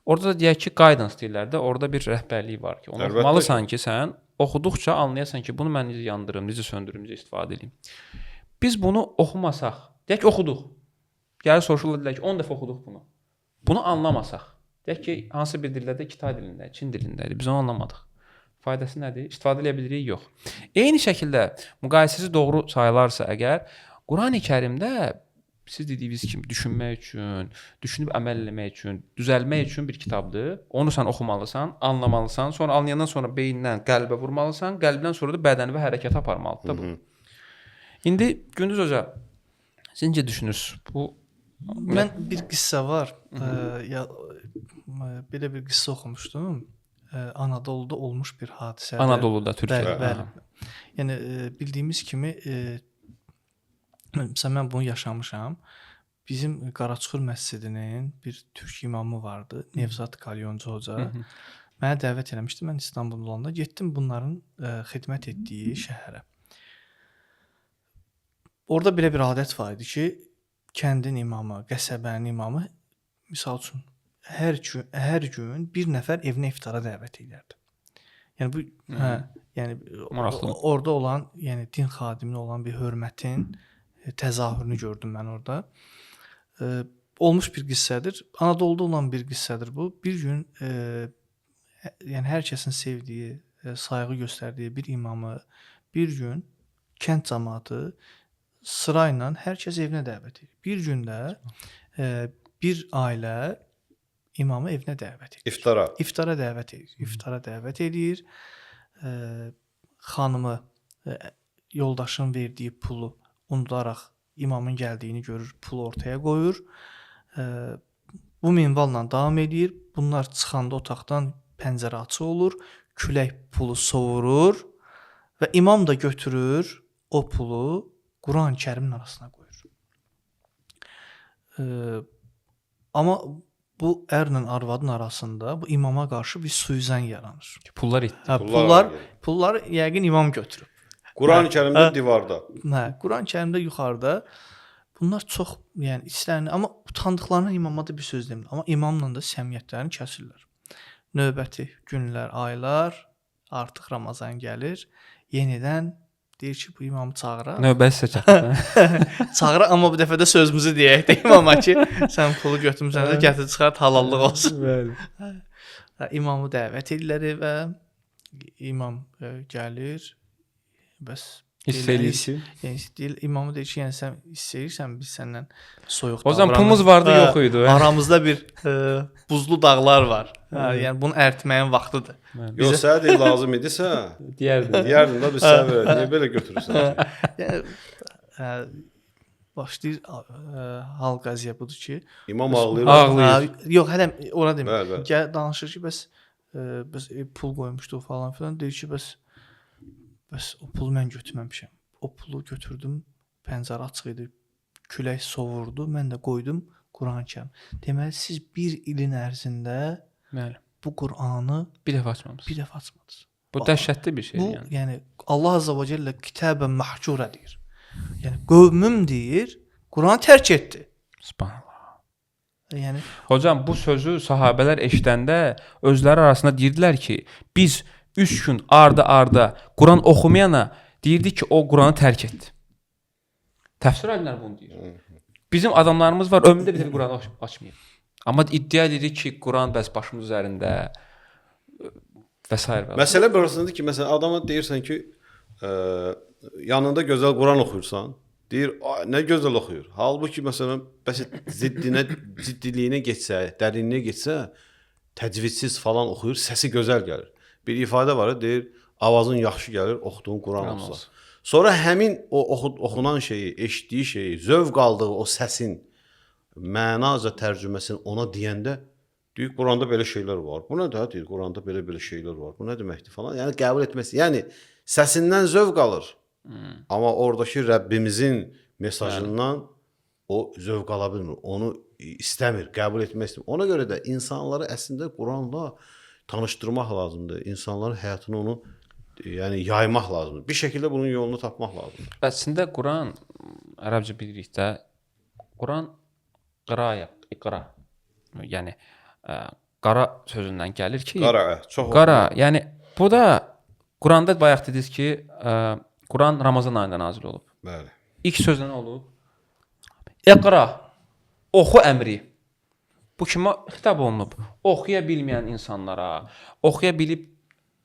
Orada da deyək ki, guidance deyirlər də, orada bir rəhbərlik var ki, onu Əlbəttə oxumalısan ki, sən oxuduqca anlayasan ki, bunu mən necə yandırım, necə söndürüm, necə istifadə edeyim. Biz bunu oxumasaq, deyək ki, oxuduq. Gəlir soruşurlar deyirlər ki, 10 dəfə oxuduq bunu. Bunu anlamasaq, deyək ki, hansı bir dildə də Kitay dilində, Çin dilində idi, biz onu anlamadıq. Faydası nədir? İstifadə edə bilirik? Yox. Eyni şəkildə müqayisəsi doğru sayılarsa əgər, Qurani-Kərimdə siz dediyiniz kimi düşünmək üçün, düşünüb əməl eləmək üçün, düzəlmək üçün bir kitabdır. Onu sən oxumalısan, anlamalısan, sonra anlayandan sonra beyindən qəlbə vurmalısan, qəlbdən sonra da bədəni və hərəkətə aparmalıdır da bu. İndi Gündüz hoca, siz necə düşünürsünüz? Bu Mən bir qıssə var. Belə bir qıssə oxumuşdum. Anadoluda olmuş bir hadisədir. Anadoluda, Türkiyədə. Bəli, bəli. Yəni bildiyimiz kimi məsələn mən bunu yaşamışam. Bizim Qaraçuxur məscidinin bir türk imamı vardı, Nevzat Kalyoncu hoca. Mənə dəvət eləmişdi. Mən İstanbulda olanda getdim bunların xidmət etdiyi şəhərə. Orada belə bir adət var idi ki, kəndin imamı, qəsəbənin imamı misal üçün hər gün bir nəfər evinə iftara dəvət edərdi. Yəni bu yəni Maraqlı. Orada olan, yəni din xadiminə olan bir hörmətin təzahürünü gördüm mən orada. Olmuş bir qissədir. Anadoluda olan bir qissədir bu. Bir gün yəni hər kəsin sevdiyi, sayğı göstərdiyi bir imamı bir gün kənd camaatı sırayla hər kəs evinə dəvət edir. Bir gündə bir ailə imamı evinə dəvət edir. İftara. İftara dəvət edir. İftara dəvət edir. Xanımı yoldaşın verdiyi pulu unudaraq imamın gəldiyini görür, pulu ortaya qoyur. Bu minvalla davam edir. Bunlar çıxanda otaqdan pəncərə açıq olur, külək pulu sovurur və imam da götürür o pulu Quran-ı Kərimin arasına qoyur. Amma bu ərlə arvadın arasında bu imama qarşı bir suizən yaranır. Pullar itdi. Hə, pulları yəqin imam götürüb. Quran-ı Kərimdə divarda. Hə, Quran-ı Kərimdə yuxarıda bunlar çox, yəni içlərini, amma utandıqlarından imama da bir söz demir. Amma imamla da səmiyyətlərini kəsirlər. Növbəti günlər, aylar, artıq Ramazan gəlir. Yenidən deyir ki, bu imamı çağıraq. Növbə sizə çatdı. Çağıraq, amma bu dəfə də sözümüzü deyək də imama ki, sən pulu götürmüsən də gətir çıxart, halallıq olsun. Bəli. Və imamı dəvət edirlər evə. İmam gəlir. Bəs Hiss eləyir ki. Yəni deyir, imamı deyir ki, yəni sən hiss eləyirsən biz səndən soyuq O zaman pulumuz vardı, yox idi. Aramızda bir buzlu dağlar var. Hə, yəni bunu əritməyin vaxtıdır. Yox, sənə deyir lazım idisə, Deyərdim. deyərdim də biz sənə verək. Niyə belə götürürsən? Yəni başlayır hal qəziyə budur ki, İmam ağlayır. Ağlayır. Yox, hələ ora demir. Bəli, bəli. Gəl danışır ki, bəs bəs pul qoymuşduq falan filan. Deyir ki, bəs o pulu mən götürməmişəm. O pulu götürdüm, pəncərə açıq idi, külək sovurdu, mən də qoydum Quran-Kərim. Deməli siz bir ilin ərzində Bəli. bu Qur'anı Bir dəfə açmamısınız. bir dəfə açmadınız. Bu dəhşətli bir şeydir Bu, yəni. yəni Allah Azza və Cəllə kitabən mahcura deyir. Yəni qövmüm deyir, Quranı tərk etdi. Subhanallah. Yəni Hocam, bu sözü sahabələr eşidəndə özləri arasında deyirdilər ki, biz 3 gün arda-arda Quran oxumayana deyirdik ki, o Quranı tərk etdi. Təfsir alimləri bunu deyir. Bizim adamlarımız var, ömründə bir dəfə Quranı açmayıb. Amma iddia edirik ki, Quran bəs başımız üzərində və s. və. Məsələ burasındadır ki, məsələn adama deyirsən ki, yanında gözəl Quran oxuyursan, deyir, "Ay, nə gözəl oxuyur." Halbuki məsələn, bəs ziddinə, ciddiliyinə getsə, dərinliyinə getsə, təcvidsiz falan oxuyur, səsi gözəl gəlir. Bir ifadə var, deyir, avazın yaxşı gəlir, oxuduğun Quran olsa. Olsun. Sonra həmin o oxunan şeyi, eşitdiyi şeyi, zövq aldığı o səsin mənaca tərcüməsini ona deyəndə deyir, Quranda belə şeylər var. Bu nə də deyir, Quranda belə-belə şeylər var. Bu nə deməkdir falan. Yəni qəbul etməsi. Yəni səsindən zövq alır. Amma oradakı Rəbbimizin mesajından o zövq ala bilmir. Onu istəmir, qəbul etmək istəmir. Ona görə də insanları əslində Quranla tanışdırmaq lazımdır. İnsanların həyatını onu yəni yaymaq lazımdır. Bir şəkildə bunun yolunu tapmaq lazımdır. Əslində Quran ərəbcə bilirik də, Quran qıraya, iqra. Yəni qara sözündən gəlir ki, Qara, çox qara, yəni bu da Quranda bayaq dediniz ki, Quran Ramazan ayında nazil olub. Bəli. İlk sözlə nə olub? İqra. Oxu əmri. Bu kimə xitab olunub? Oxuya bilməyən insanlara, oxuya bilib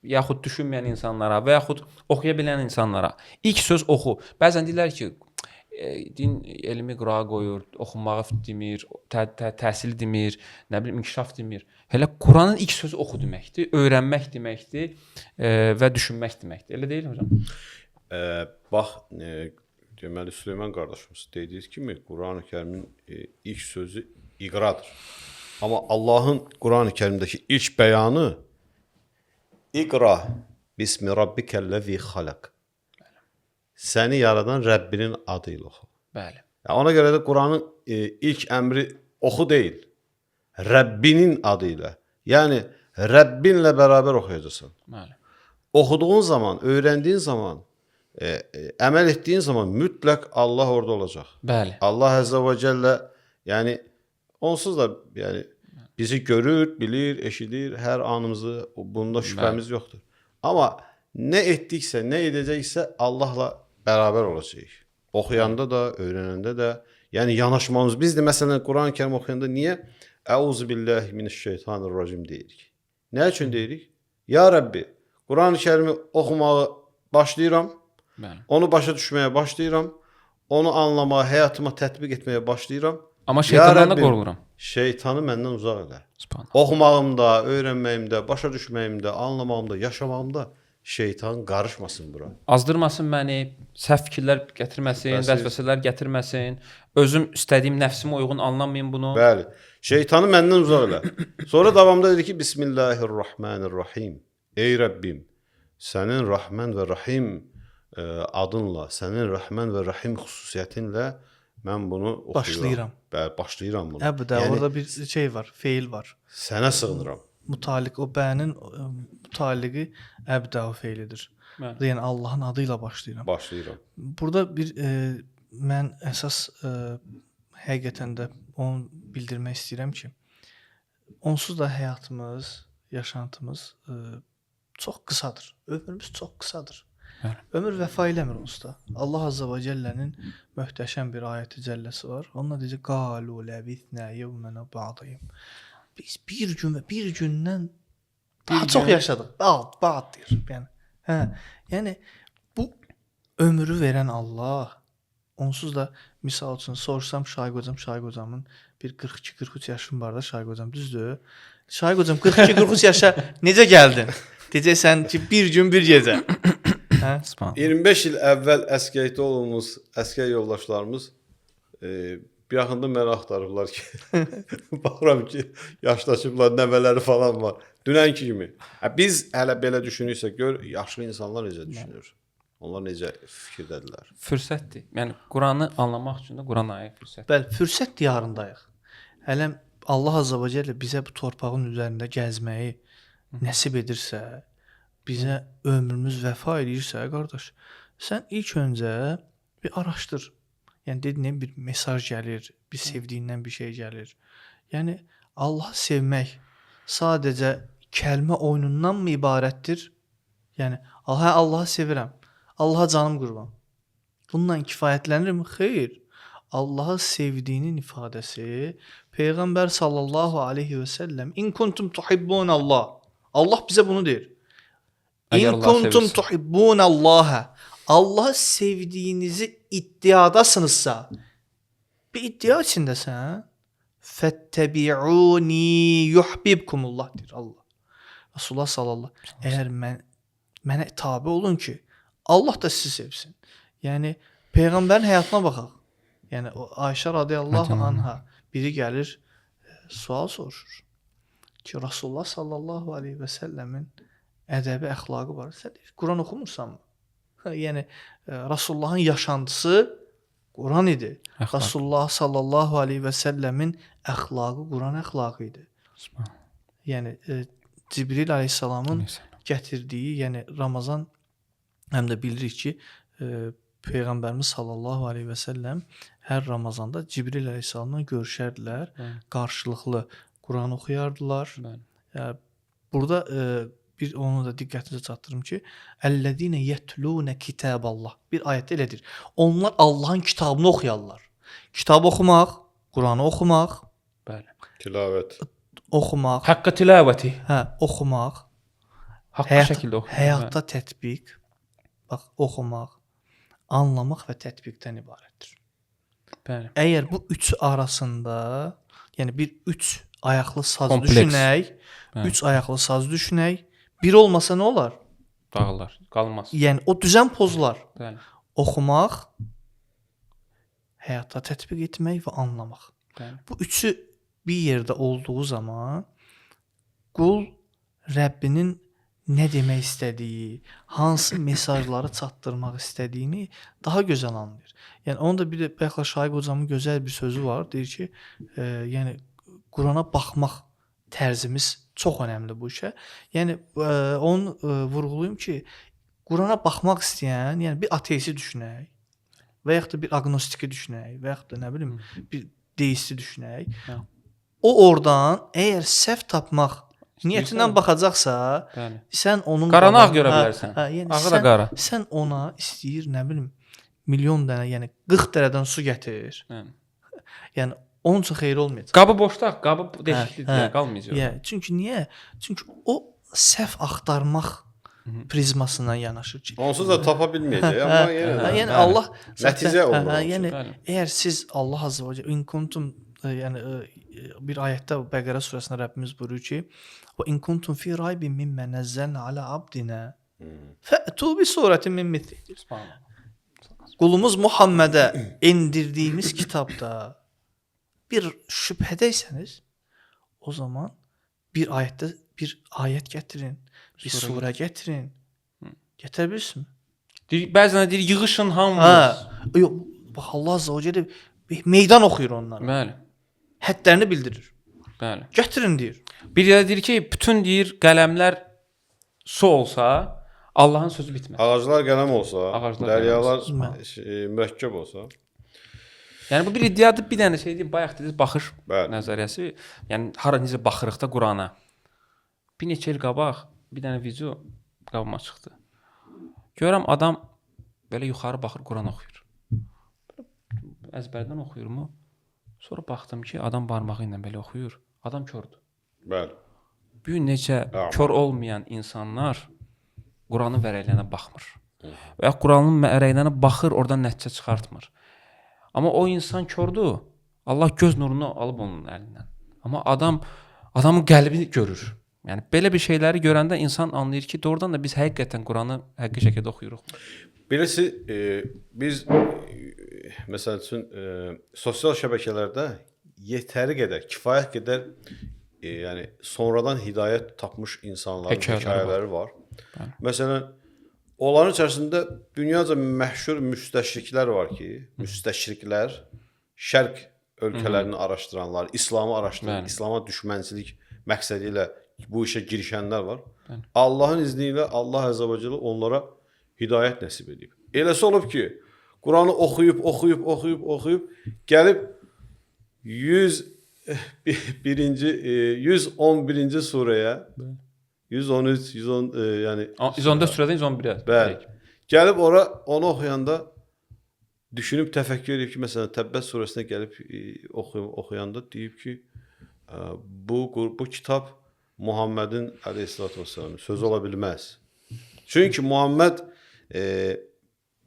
yaxud düşünməyən insanlara və yaxud oxuya bilən insanlara. İlk söz oxu. Bəzən deyirlər ki, din elmi qırağa qoyur, oxunmağı demir, təhsil demir, nə bilim inkişaf demir. Hələ Quranın ilk sözü oxu deməkdir, öyrənmək deməkdir və düşünmək deməkdir. Elə deyil hocam? Bax, deməli Süleyman qardaşımız dediyi kimi Qurani-Kərimin ilk sözü iqradır. Amma Allahın Qurani-Kərimdəki ilk bəyanı İqra bismi rabbikəl-ləzî xalaq. Səni yaradan Rəbbinin adı ilə oxu. Bəli. Yəni ona görə də Quranın ilk əmri oxu deyil. Rəbbinin adı ilə. Yəni Rəbbinlə bərabər oxuyacaqsan. Bəli. Oxuduğun zaman, öyrəndiyin zaman, əməl etdiyin zaman mütləq Allah orada olacaq. Bəli. Allah Əzzə və Cəllə, yəni onsuz da yəni bizi görür, bilir, eşidir, hər anımızı, bunda şübhəmiz yoxdur. Amma nə etdiksə, nə edəcəksə Allahla bərabər olacağıq. Oxuyanda da, öyrənəndə də, yəni yanaşmamız. Biz də məsələn Quran-Kərim oxuyanda niyə Əuzubillahi mineşşeytanirracim deyirik? Nə üçün deyirik? Ya Rəbbi, Quran-Kərimi oxumağı başlayıram. Bəli. Onu başa düşməyə başlayıram. Onu anlamağa, həyatıma tətbiq etməyə başlayıram. Amma şeytandan da Rəbbim, qorxuram. Şeytanı məndən uzaq elə. Subhanallah. Oxumağımda, öyrənməyimdə, başa düşməyimdə, anlamağımda, yaşamağımda şeytan qarışmasın bura. Azdırmasın məni, səhv fikirlər gətirməsin, vəsvəsələr gətirməsin. Özüm istədiyim nəfsimə uyğun anlamayım bunu. Bəli. Şeytanı məndən uzaq elə. Sonra davamda dedi ki, Bismillahirrahmanirrahim. Ey Rəbbim, sənin Rahman və Rahim adınla, sənin Rəhman və Rəhim xüsusiyyətinlə mən bunu oxuyuram. Başlayıram. Bəli, başlayıram bunu. Əbədə, yəni, orada bir şey var, feil var. Sənə sığınıram. Mutaliq, o bənin mutaliqi əbdə o feilidir. Bəli. Yəni Allahın adı ilə başlayıram. Başlayıram. Burada bir mən əsas həqiqətən də onu bildirmək istəyirəm ki, onsuz da həyatımız, yaşantımız çox qısadır. Ömrümüz çox qısadır. Bəli. Ömür vəfa eləmir onsuz da. Allah Azza və Cəllənin möhtəşəm bir ayəti cəlləsi var. Onunla deyir: "Qalu labithna yawman ba'da yawm." Biz bir gün və bir gündən daha çox yaşadıq. Ba'd deyir. Yəni, hə, yəni bu ömrü verən Allah onsuz da misal üçün soruşsam Şaiq hocam, Şaiq hocamın bir 42-43 yaşım var da Şaiq hocam, düzdür? Şaiq hocam 42-43 yaşa necə gəldin? Deyəcəksən ki, bir gün bir gecə. Hə? Subhanallah. 25 il əvvəl əsgərlikdə olduğumuz əsgər yoldaşlarımız bir yaxında məni axtarıblar ki, baxıram ki, yaşlaşıblar, nəvələri falan var. Dünənki kimi. Hə, biz hələ belə düşünürsə, gör yaşlı insanlar necə düşünür. Onlar necə fikirdədirlər. Fürsətdir. Yəni Quranı anlamaq üçün də Quran ayə fürsət. Bəli, fürsət diyarındayıq. Hələ Allah Azza və Cəllə bizə bu torpağın üzərində gəzməyi nəsib edirsə, bizə ömrümüz vəfa eləyirsə, qardaş, sən ilk öncə bir araşdır. Yəni dedin, bir mesaj gəlir, bir sevdiyindən bir şey gəlir. Yəni Allahı sevmək sadəcə kəlmə oyunundan mı ibarətdir? Yəni Allahı sevirəm. Allaha canım qurban. Bununla kifayətlənirmi? Xeyr. Allahı sevdiyinin ifadəsi Peyğəmbər sallallahu aleyhi və səlləm in kuntum tuhibbun Allah. Allah bizə bunu deyir. Əgər İn Allahı kuntum sevirsən. tuhibbun Allaha. Allahı sevdiyinizi iddiadasınızsa, bir iddia içindəsən, fəttəbi'uni yuhibbukumullah deyir Allah. Rasulullah sallallahu əgər mənə tabe olun ki, Allah da sizi sevsin. Yəni peyğəmbərin həyatına baxaq. Yəni o Ayşə radiyallahu anha biri gəlir sual soruşur ki, Rasulullah sallallahu aleyhi və səlləmin ədəbi, əxlaqı var. Sən deyir, Quran oxumursanmı? Yəni Rasulullahın yaşantısı Quran idi. Əxlaq. Rasulullah sallallahu aleyhi və səlləmin əxlaqı Quran əxlaqı idi. Subhanallah. Yəni Cibril əleyhissalamın gətirdiyi, yəni Ramazan həm də bilirik ki, Peyğəmbərimiz sallallahu aleyhi və səlləm hər Ramazanda Cibril əleyhissalamla görüşərdilər, Bəli. qarşılıqlı Quran oxuyardılar. Bəli. Burada bir onu da diqqətinizə çatdırım ki, "Əlləzîne yetlûne kitaballah" bir ayətdə elə deyir. Onlar Allahın kitabını oxuyarlar. Kitab oxumaq, Quranı oxumaq, Bəli. Tilavət. oxumaq, Haqqı tilavəti. hə, oxumaq, Haqqı şəkildə oxuyaq. həyatda tətbiq, bax, oxumaq, anlamaq və tətbiqdən ibarətdir. Bəli. Əgər bu üçü arasında, yəni bir üç ayaqlı saz Kompleks. düşünək, Bəli. üç ayaqlı saz düşünək, bir olmasa nə olar? Dağılar, qalmaz. Yəni o düzən pozular. Bəli. Oxumaq, həyata tətbiq etmək və anlamaq. Bəli. Bu üçü bir yerdə olduğu zaman qul Rəbbinin nə demək istədiyi, hansı mesajları çatdırmaq istədiyini daha gözəl anlayır. Yəni onu da bir də bayaqlar Şaiq hocamın gözəl bir sözü var, deyir ki, yəni Qurana baxmaq tərzimiz çox önəmli bu işə. Yəni onu vurğulayım ki, Qurana baxmaq istəyən, yəni bir ateisti düşünək və yaxud da bir aqnostiki düşünək və yaxud da nə bilim bir deisti düşünək. Hə. O oradan əgər səhv tapmaq niyyətindən baxacaqsa, Bəli. sən onun Qaranı ağ qabağına- görə bilərsən. Hə, yəni Ağı da qara. Sən ona istəyir, nə bilim, milyon dənə, yəni 40 dərədən su gətir. Bəli. Yəni onun üçün xeyri olmayacaq. Qabı boşda, qabı deşiklidir, Hə, yəni, qalmayacaq. Yəni, çünki niyə? Çünki o səhv axtarmaq prizmasından yanaşır ki. Onsuz da tapa bilməyəcək, amma yenə də. Yəni Bəli. Allah Nəticə olmur onun üçün. Yəni Bəli. əgər siz Allah azza və cəllə in kuntum yəni bir ayətdə Bəqərə surəsində Rəbbimiz buyurur ki: "Və in kuntum fi raybin mimma nazzalna ala abdina fa'tu bi suratin min mithli." Subhanallah. Qulumuz Muhammedə endirdiyimiz kitabda bir şübhədəysəniz, o zaman bir ayətdə bir ayət gətirin, bir surə gətirin. Gətirə bilirsinizmi? Deyir, bəzən deyir yığışın hamınız. Hə. Yox, bax Allah azza və cəllə meydan oxuyur onlara. Bəli. Hədlərini bildirir. Bəli. Gətirin deyir. Bir yerdə deyir ki, bütün deyir qələmlər su olsa, Allahın sözü bitməz. Ağaclar qələm olsa, Ağaclar dəryalar qələm mürəkkəb olsa. Yəni bu bir iddiadır, bir dənə şey deyim, bayaq dediniz baxış Bəli. nəzəriyyəsi. Yəni hara necə baxırıq da Qurana. Bir neçə il qabaq bir dənə video qabıma çıxdı. Görürəm adam belə yuxarı baxır, Quran oxuyur. Əzbərdən oxuyurmu? Sonra baxdım ki, adam barmağı ilə belə oxuyur. Adam kördür. Bəli. Bu gün necə kör olmayan insanlar Quranın vərəqlərinə baxmır. Və ya Quranın vərəqlərinə baxır, oradan nəticə çıxartmır. Amma o insan kördür. Allah göz nurunu alıb onun əlindən. Amma adam adamın qəlbini görür. Yəni belə bir şeyləri görəndə insan anlayır ki, doğrudan da biz həqiqətən Quranı həqiqi şəkildə oxuyuruq. Bilirsiz, biz məsəl üçün sosial şəbəkələrdə yetəri qədər, kifayət qədər yəni sonradan hidayət tapmış insanların hekayələri var. Bəli. Məsələn, onların içərisində dünyaca məşhur müstəşriqlər var ki, müstəşriqlər şərq ölkələrini araşdıranlar, İslamı araşdıran, İslama düşmənçilik məqsədi ilə bu işə girişənlər var. Bəli. Allahın izni ilə Allah Əzzə və Cəllə onlara hidayət nəsib edib. Eləsi olub ki, Quranı oxuyub, oxuyub, oxuyub, oxuyub, gəlib 101-ci 111-ci surəyə, 113, 110 yəni 114 surədən 111-ə. Bəli. Gəlib ora onu oxuyanda düşünüb təfəkkür edib ki, məsələn Təbbət surəsinə gəlib oxuyanda deyib ki, bu kitab Muhammedin əleyhissalatu vesselamın sözü ola bilməz. Çünki Muhammed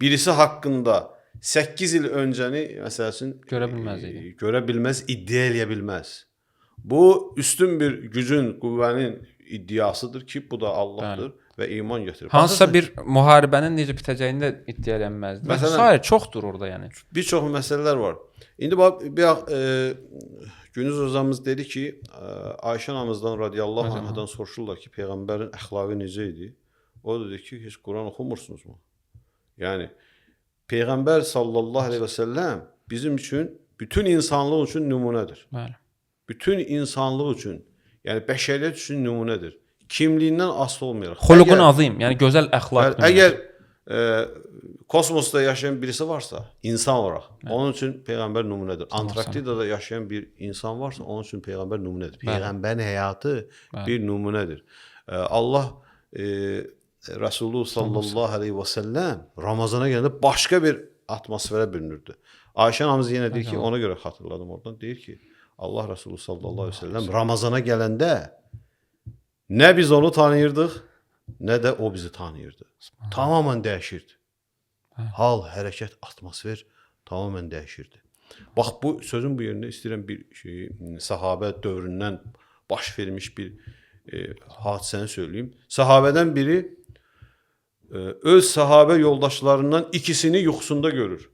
birisi haqqında 8 il öncəni məsəl üçün görə bilməz idi. Görə bilməz, iddia eləyə bilməz. Bu üstün bir gücün, qüvvənin iddiasıdır ki, bu da Allahdır. Bəli. Və iman gətirir. Hansısa bir müharibənin necə bitəcəyini də iddia edilməzdi. Məsələn, sair çoxdur orada yəni. Bir çox məsələlər var. İndi bax bir Gündüz hocamız dedi ki, Ayşə anamızdan radiyallahu anhadan soruşurlar ki, peyğəmbərin əxlaqı necə idi? O dedi ki, heç Quran oxumursunuzmu? Yəni peyğəmbər sallallahu əleyhi və səlləm bizim üçün, bütün insanlıq üçün nümunədir. Bəli. Bütün insanlıq üçün, yəni bəşəriyyət üçün nümunədir. Kimliyindən asılı olmayaraq. Xuluqun azim, yəni gözəl əxlaq. Əgər kosmosda yaşayan birisi varsa, insan olaraq, onun üçün peyğəmbər nümunədir. Antarktidada yaşayan bir insan varsa, onun üçün peyğəmbər nümunədir. Peyğəmbərin həyatı bir nümunədir. Allah Rəsulullah sallallahu əleyhi və səlləm Ramazana gələndə başqa bir atmosferə bürünürdü. Ayşə anamız yenə deyir ki, ona görə xatırladım oradan, deyir ki, Allah Rəsulü sallallahu əleyhi və səlləm Ramazana gələndə nə biz onu tanıyırdıq, nə də o bizi tanıyırdı. Tamamən dəyişirdi. Hal, hərəkət, atmosfer tamamən dəyişirdi. Bax, bu sözün bu yerində istəyirəm bir şeyi, səhabə dövründən baş vermiş bir hadisəni söyləyim. Səhabədən biri öz səhabə yoldaşlarından ikisini yuxusunda görür.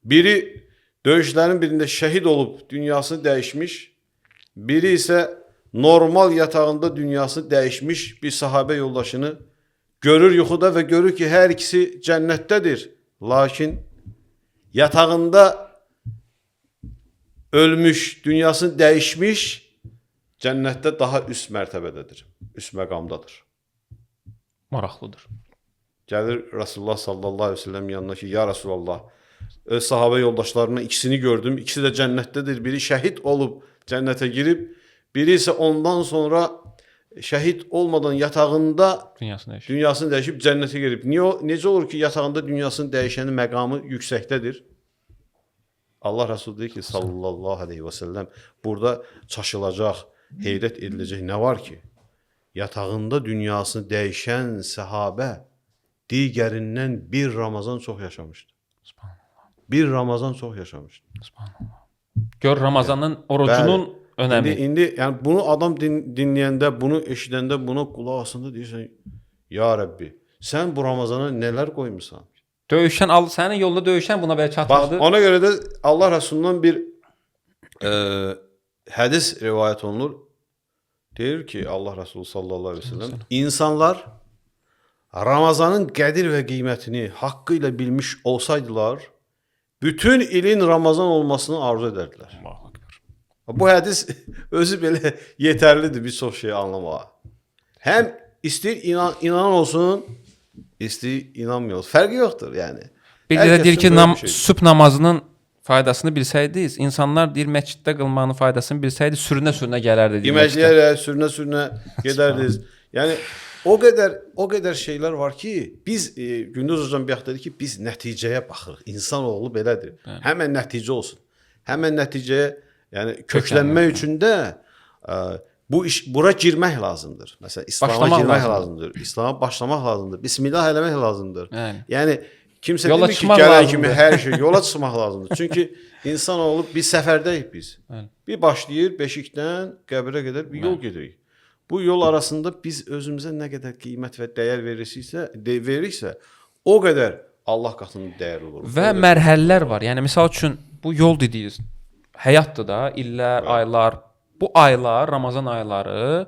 Biri döyüşlərin birində şəhid olub dünyasını dəyişmiş, biri isə normal yatağında dünyası dəyişmiş bir sahabə yoldaşını görür yuxuda və görür ki, hər ikisi cənnətdədir. Lakin yatağında ölmüş, dünyasını dəyişmiş, cənnətdə daha üst mərtəbədədir, üst məqamdadır. Maraqlıdır. Gəlir Rasulullah sallallahu əleyhi və səlləm yanına ki, ya Rasulullah, öz sahabə yoldaşlarından ikisini gördüm, ikisi də cənnətdədir. Biri şəhid olub cənnətə girib, biri isə ondan sonra şəhid olmadan yatağında dünyasını dəyişib cənnətə girib. Niyə, necə olur ki, yatağında dünyasını dəyişənin məqamı yüksəkdədir? Allah Rəsulü deyir ki, sallallahu əleyhi və səlləm, burada çaşılacaq, heyrət ediləcək nə var ki? Yatağında dünyasını dəyişən səhabə digərindən bir Ramazan çox yaşamışdı. Bir Ramazan çox yaşamışdı. Subhanallah. Gör Ramazanın orucunun önəmi. İndi yəni bunu adam dinləyəndə, bunu eşidəndə, buna qulaq asanda deyirsən, ya Rəbbi, sən bu Ramazana nələr qoymusan? Döyüşən, sənin yolunda döyüşən buna belə çatmadı. Bax, ona görə də Allah Rəsulundan bir hədis rivayət olunur. Deyir ki, Allah Rəsulü sallallahu əleyhi və səlləm, insanlar Ramazanın qədir və qiymətini haqqı ilə bilmiş olsaydılar, bütün ilin Ramazan olmasını arzu edərdilər. Bu hədis özü belə yetərlidir bir çox şeyi anlamağa. Həm istəyir inanan olsun, istəyir inanmayan olsun. Fərqi yoxdur yəni. Bir də deyir ki, sübh namazının faydasını bilsəydiniz, insanlar deyir məsciddə qılmanın faydasını bilsəydi sürünə-sürünə gələrdi. İməcləyərək sürünə-sürünə gedərdiniz. Yəni O qədər şeylər var ki, biz Gündüz hocam bayaq dedi ki, biz nəticəyə baxırıq. İnsanoğlu belədir. Bəli. Həmən nəticə olsun. Həmən nəticəyə, yəni köklənmək üçün də bu iş bura girmək lazımdır. Məsələn, İslama girmək lazımdır. İslama başlamaq lazımdır. Bismillah eləmək lazımdır. Bəli. Yəni kimsə demir ki, gələn kimi hər şey yola çıxmaq lazımdır. Çünki insanoğlu bir səfərdəyik biz. Bəli. Bir başlayır beşikdən qəbrə qədər bir yol gedirik. Bu yol arasında biz özümüzə nə qədər qiymət və dəyər veririksə, o qədər Allah qatında dəyərli olur. Və mərhələlər var. Yəni misal üçün bu yol dediyiniz həyatdır da, illər, aylar. Bu aylar, Ramazan ayları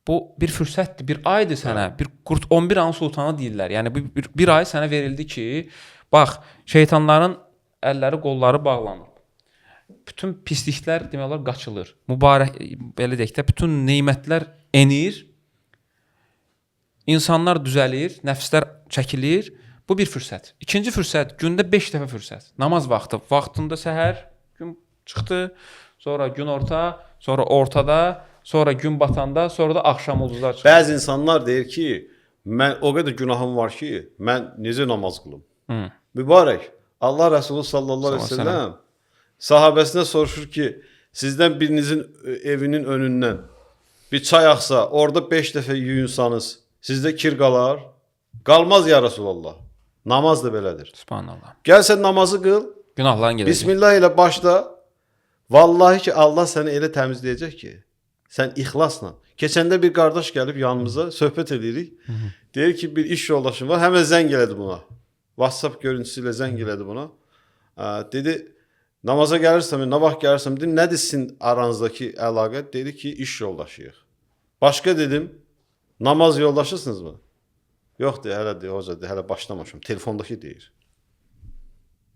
bu bir fürsətdir, bir aydır sənə. Bir qurt 11 ayın sultanı deyirlər. Yəni bu bir ay sənə verildi ki, bax, şeytanların əlləri, qolları bağlanır. Bütün pisliklər demək olar qaçılır. Mübarək belə deyək də, bütün nemətlər enir. İnsanlar düzəlir, nəfslər çəkilir. Bu bir fürsət. İkinci fürsət, gündə 5 dəfə fürsət. Namaz vaxtı, vaxtında səhər gün çıxdı, sonra gün orta, sonra ortada, sonra gün batanda, sonra da axşam ulduzlar çıxır. Bəzi insanlar deyir ki, mən o qədər günahım var ki, mən necə namaz qılım? Hı. Mübarək, Allah Rəsulü sallallahu əleyhi və səlləm sahabəsinə soruşur ki, sizdən birinizin evinin önündən bir çay axsa, orada 5 dəfə yuyunsanız, sizdə kir qalar? Qalmaz ya Rəsulallah. Namaz da belədir. Subhanallah. Gəl sən namazı qıl, günahların gedəcək. Bismillah ilə başla. Vallahi ki, Allah səni elə təmizləyəcək ki, sən ixlasla. Keçəndə bir qardaş gəlib yanımıza, söhbət edirik. Deyir ki, bir iş yoldaşım var, həmən zəng elədi buna. WhatsApp görüntüsü ilə zəng elədi buna. Dedi, namaza gəlirsən, nə vaxt gəlirsən, dedim, nədir sizin aranızdakı əlaqə? Dedi ki, iş yoldaşıyıq. Başqa dedim, namaz yoldaşısınız mı? Yox, deyir, hələ deyir, hoca, deyir, hələ başlamamışam. Telefondakı deyir.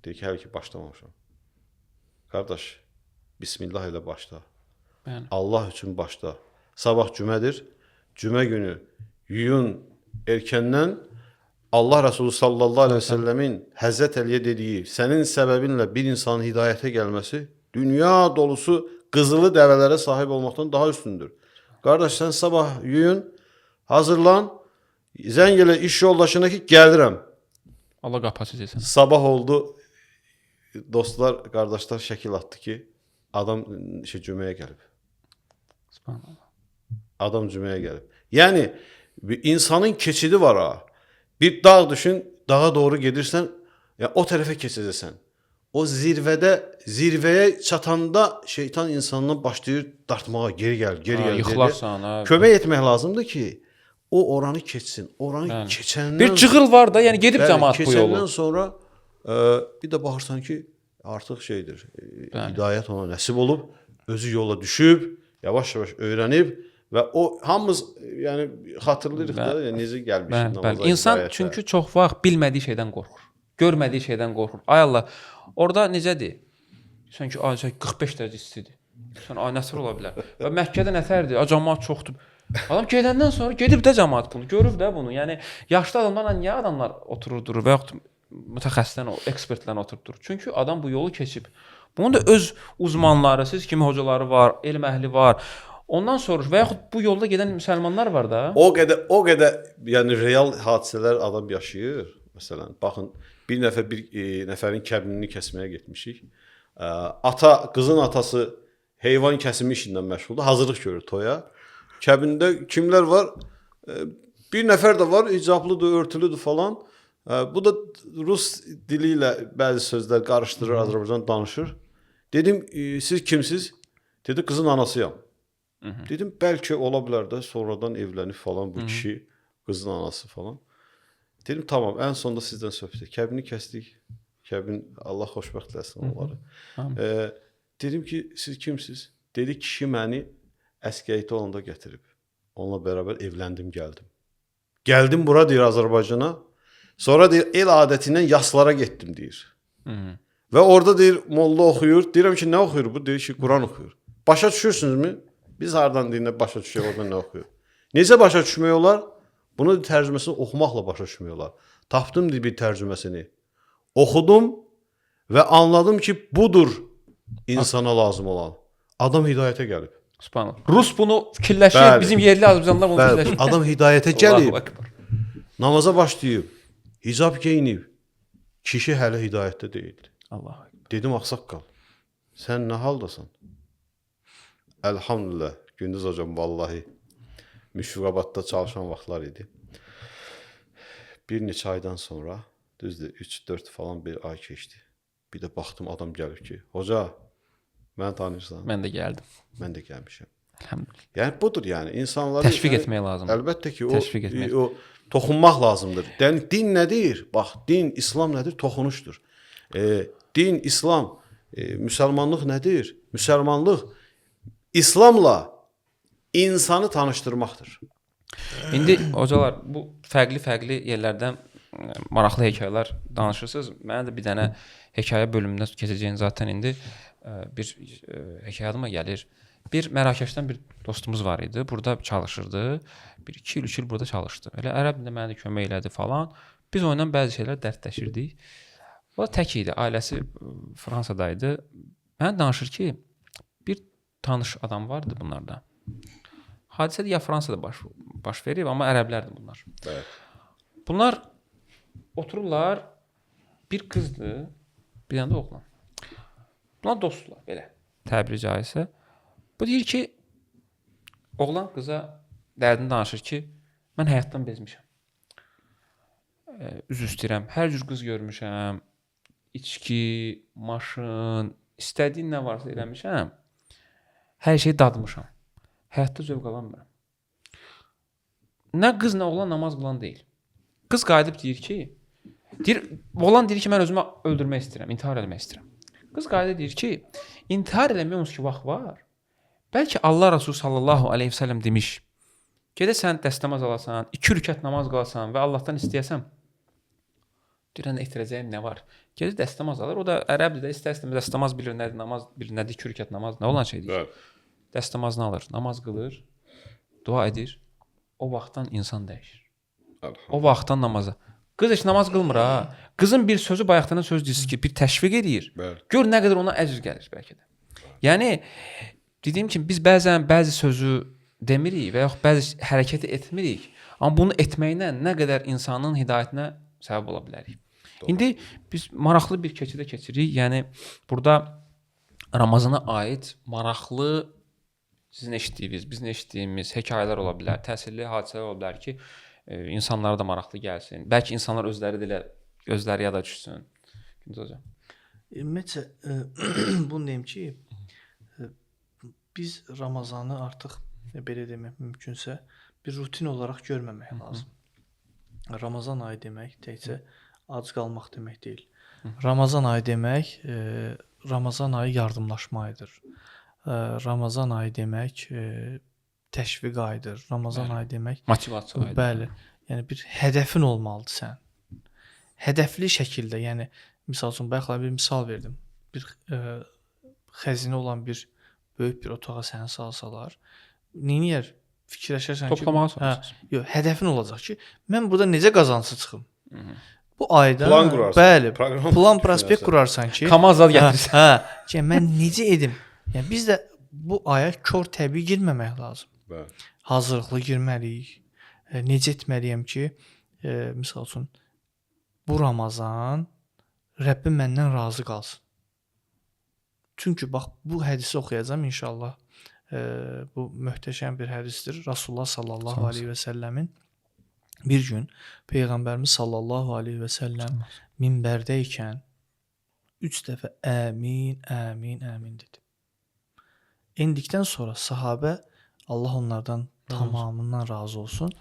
Deyir ki, hələ ki, başlamamışam. Qardaş, Bismillah ilə başla. Bəli. Allah üçün başla. Sabah cümədir. Cümə günü yuyun erkəndən Allah Rəsulü sallallahu əleyhi və səlləmin Həzrət Əliyə dediyi, sənin səbəbinlə bir insanın hidayətə gəlməsi dünya dolusu qızılı dəvələrə sahib olmaqdan daha üstündür. Qardaş, sən sabah yuyun, hazırlan, zəng elə iş yoldaşına ki, gəlirəm. Allah qapı açacaq sənə. Sabah oldu, dostlar, qardaşlar şəkil atdı ki, adam cüməyə gəlib. Subhanallah. Adam cüməyə gəlib. Yəni, insanın keçidi var ha. Bir dağ düşün, dağa doğru gedirsən, ya o tərəfə keçəcəksən. O zirvəyə çatanda şeytan insandan başlayır dartmağa, geri gəl, geri gəl. Yıxılarsan. Ha. Kömək etmək lazımdır ki, o oranı keçsin. Oranı bəli. Keçəndən... Bir cığır var da, yəni gedib cəmaat bu yolu. Keçəndən sonra bir də baxırsan ki, artıq şeydir, hidayət ona nəsib olub, özü yola düşüb, yavaş-yavaş öyrənib və o hamımız yəni xatırlayırıq da, yəni necə gəlmişik namaza. İnsan hidayətə. Çünki çox vaxt bilmədiyi şeydən qorxur, görmədiyi şeydən qorxur. Ay Allah, orada necədir? Sən ki, ay 45 dərəcə istidir. Sən ay nətər ola bilər? Və Məkkədə nətərdir? Ay cəmaat çoxdur. Adam gedəndən sonra gedib də cəmaat bunu, görüb də bunu. Yəni yaşlı adamlarla niyə adamlar oturur durur və yaxud mütəxəssislərlə, ekspertlərlə oturub durur? Çünki adam bu yolu keçib. Bunun da öz uzmanları, siz kimi hocaları var, elm əhli var. Ondan soruş və yaxud bu yolda gedən müsəlmanlar var da. O qədər yəni real hadisələr adam yaşayır. Məsələn, baxın, bir nəfər bir nəfərin kəbinini kəsməyə getmişik. Ata, qızın atası heyvan kəsimi işindən məşğuldur, hazırlıq görür toya. Kəbində kimlər var? Bir nəfər də var, hicablıdır, örtülüdür falan. Bu da rus dili ilə bəzi sözlər qarışdırır, Azərbaycan danışır. Dedim, siz kimsiz? Dedi, qızın anasıyam. Dedim, bəlkə ola bilər də sonradan evlənib falan bu kişi, qızın anası falan. Dedim, tamam, ən sonda sizdən söhbət edək. Kəbini kəsdik. Kəbin, Allah xoşbəxt eləsin onları. Dedim ki, siz kimsiz? Dedi, kişi məni əsgərlikdə olanda gətirib. Onunla bərabər evləndim, gəldim. Gəldim bura, deyir, Azərbaycana. Sonra deyir, el adətindən yaslara getdim, deyir. Və orada deyir, molla oxuyur. Deyirəm ki, nə oxuyur bu? Deyir ki, Quran oxuyur. Başa düşürsünüzmü? Biz hardan deyir, nə başa düşür, orada nə oxuyur? Necə başa düşmək olar? Bunu tərcüməsini oxumaqla başa düşmək olar. Tapdım deyir, bir tərcüməsini. Oxudum və anladım ki, budur insana lazım olan. Adam hidayətə gəlib. Subhanallah. Rus bunu fikirləşir, Bəli. bizim yerli Azərbaycanlılar bunu Bəli, fikirləşmir. adam hidayətə gəlib, Allahu Ekber. namaza başlayıb, hicab geyinib. Kişi hələ hidayətdə deyildi. Allahu Ekber. Dedim ağsaqqal, sən nə haldasan? Elhamdülillah, Gündüz hocam vallahi Müşfiqabadda çalışan vaxtlar idi. Bir neçə aydan sonra, düzdür, 3-4 falan bir ay keçdi. Bir də baxdım adam gəlib ki, hoca, məni tanıyırsan? Mən də gəldim. Mən də gəlmişəm. Elhamdülillah. Yəni budur yəni insanları Təşviq yəni, etmək lazımdır. Əlbəttə ki, o Təşviq etmək. o toxunmaq lazımdır. Yəni din nədir? Bax, din, İslam nədir? Toxunuşdur. Din, İslam, müsəlmanlıq nədir? Müsəlmanlıq İslamla insanı tanışdırmaqdır. İndi hocalar bu fərqli-fərqli yerlərdən maraqlı hekayələr danışırsınız. Mənə də bir dənə hekayə bölümündə keçəcəyim zaten indi bir hekayə yadıma gəlir. Bir Mərakeşdən bir dostumuz var idi. Burada çalışırdı. Bir 2 il, 3 il burada çalışdı. Elə ərəb də mənə də kömək elədi falan. Biz onunla bəzi şeylər dərdləşirdik. O da tək idi. Ailəsi Fransada idi. Mənə danışır ki, bir tanış adam vardı bunlarda. Hadisə də ya Fransada baş verib, amma ərəblərdir bunlar. Bəli. Bunlar otururlar, bir qızdır, bir dənə də oğlan. Bunlar dostdular belə. Təbiri caizsə. Bu deyir ki, oğlan qıza dərdini danışır ki, mən həyatdan bezmişəm. Üzr istəyirəm, hər cür qız görmüşəm, içki, maşın, istədiyin nə varsa eləmişəm. Hər şeyi dadmışam. Həyatda zövq alamıram. Nə qız, nə oğlan namaz qılan deyil. Qız qayıdıb deyir ki, oğlan deyir ki, mən özümü öldürmək istəyirəm, intihar eləmək istəyirəm. Qız qayıdıb deyir ki, intihar eləmək onsuz ki vaxt var. Bəlkə Allah Rəsulü sallallahu əleyhi və səlləm demiş. Gedəsən dəstəmaz alasan, 2 rükət namaz qılasan və Allahdan istəyəsən. Deyirən itirəcəyim nə var? Gedir dəstəmaz alır. O da ərəbdir də, istər-istəməz dəstəmaz bilir nədir, namaz bilir nədir, 2 rükət namaz nə olan şeydir. Bəli. Dəstəmazını alır, namaz qılır, dua edir. O vaxtdan insan dəyişir. O vaxtdan namaza. Qız heç namaz qılmır ha. Qızın bir sözü bayaqdan söz deyirsiniz ki, bir təşviq eləyir. Bəli. Gör nə qədər ona əziz gəlir bəlkə də. Yəni dediyim kimi biz bəzən bəzi sözü demirik və yaxud bəzi hərəkəti etmirik. Amma bunu etməklə nə qədər insanın hidayətinə səbəb ola bilərik. Doğru. İndi biz maraqlı bir keçidə keçirik. Yəni burada Ramazana aid maraqlı sizin eşitdiyiniz, bizim eşitdiyimiz hekayələr ola bilər, təsirli hadisələr ola bilər ki, insanlara da maraqlı gəlsin. Bəlkə insanlar özləri də elə özləri yada düşsün. Gündüz hocam. Ümumiyyətcə bunu deyim ki, biz Ramazanı artıq belə demək mümkünsə bir rutin olaraq görməmək lazım. Ramazan ayı demək təkcə ac qalmaq demək deyil. Ramazan ayı demək Ramazan ayı yardımlaşma ayıdır. Ramazan ayı demək təşviq ayıdır. Ramazan ayı demək motivasiya ayıdır. Bəli. Yəni bir hədəfin olmalıdır sən. Hədəfli şəkildə, yəni misal üçün bayaqlar bir misal verdim. Bir xəzinə olan bir böyük bir otağa səni salsalar, neyniyər? Fikirləşərsən ki, toplamağa çalışırsan. Yox, hədəfin olacaq ki, mən burada necə qazancı çıxım? Bu ayda plan qurarsan. Bəli, proqram, plan prospekt qurarsan ki, KAMAZ zad gətirsən. Hə, ki mən necə edim? Yəni biz də bu aya kor təbii girməmək lazım. Bəli. Hazırlıqlı girməliyik. Necə etməliyəm ki, misal üçün bu Ramazan Rəbbim məndən razı qalsın. Çünki bax bu hədisi oxuyacağam inşallah. Bu möhtəşəm bir hədisdir. Rasulullah sallallahu əleyhi və səlləmin bir gün Peyğəmbərimiz sallallahu əleyhi və səlləm minbərdə ikən 3 dəfə əmin, əmin, əmin dedi. Endikdən sonra sahabə, Allah onlardan tamamından razı olsun.